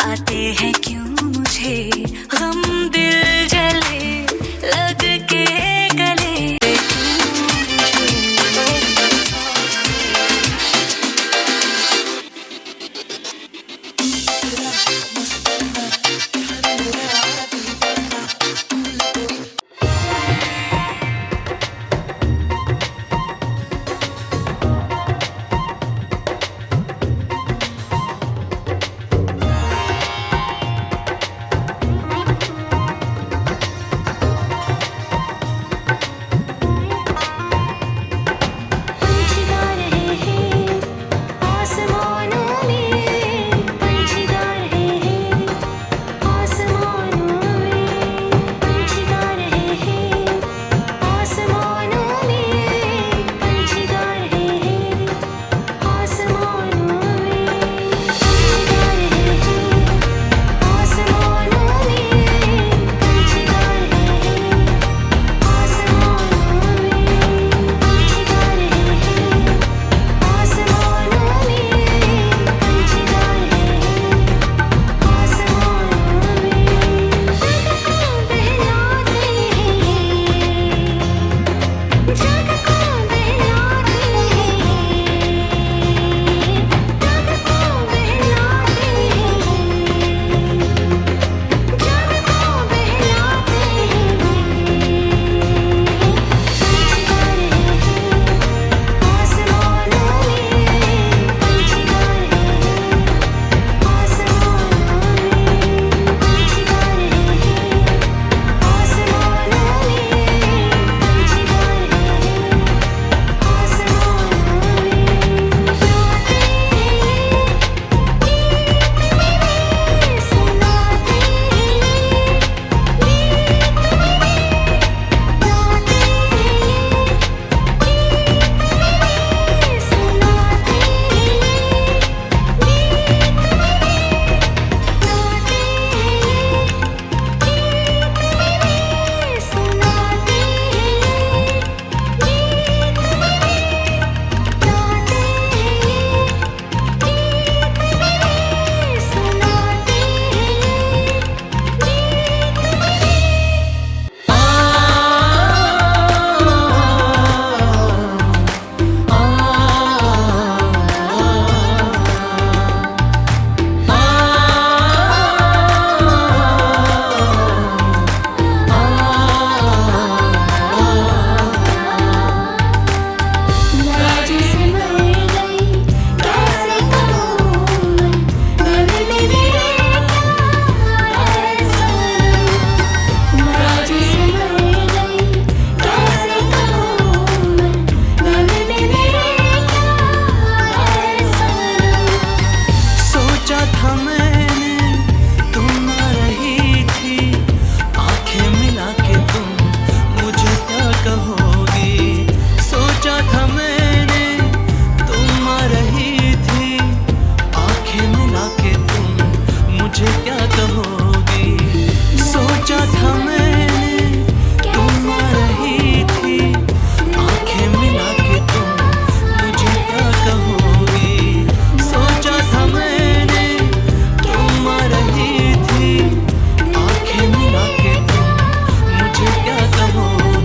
आते हैं क्यों मुझे गम दिल जले लग के गले क्यों मुझे। क्या कहोगी। सोचा था मैंने तुम आ रही थी, आंखें मिला के तुम मुझे क्या कहोगी। सोचा था मैंने तुम आ रही थी, आंखें मिला के तुम मुझे क्या कहोगी।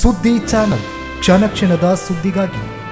ಸುದ್ದಿ ಚಾನಲ್, ಕ್ಷಣ ಕ್ಷಣದ ಸುದ್ದಿಗಾಗಿ.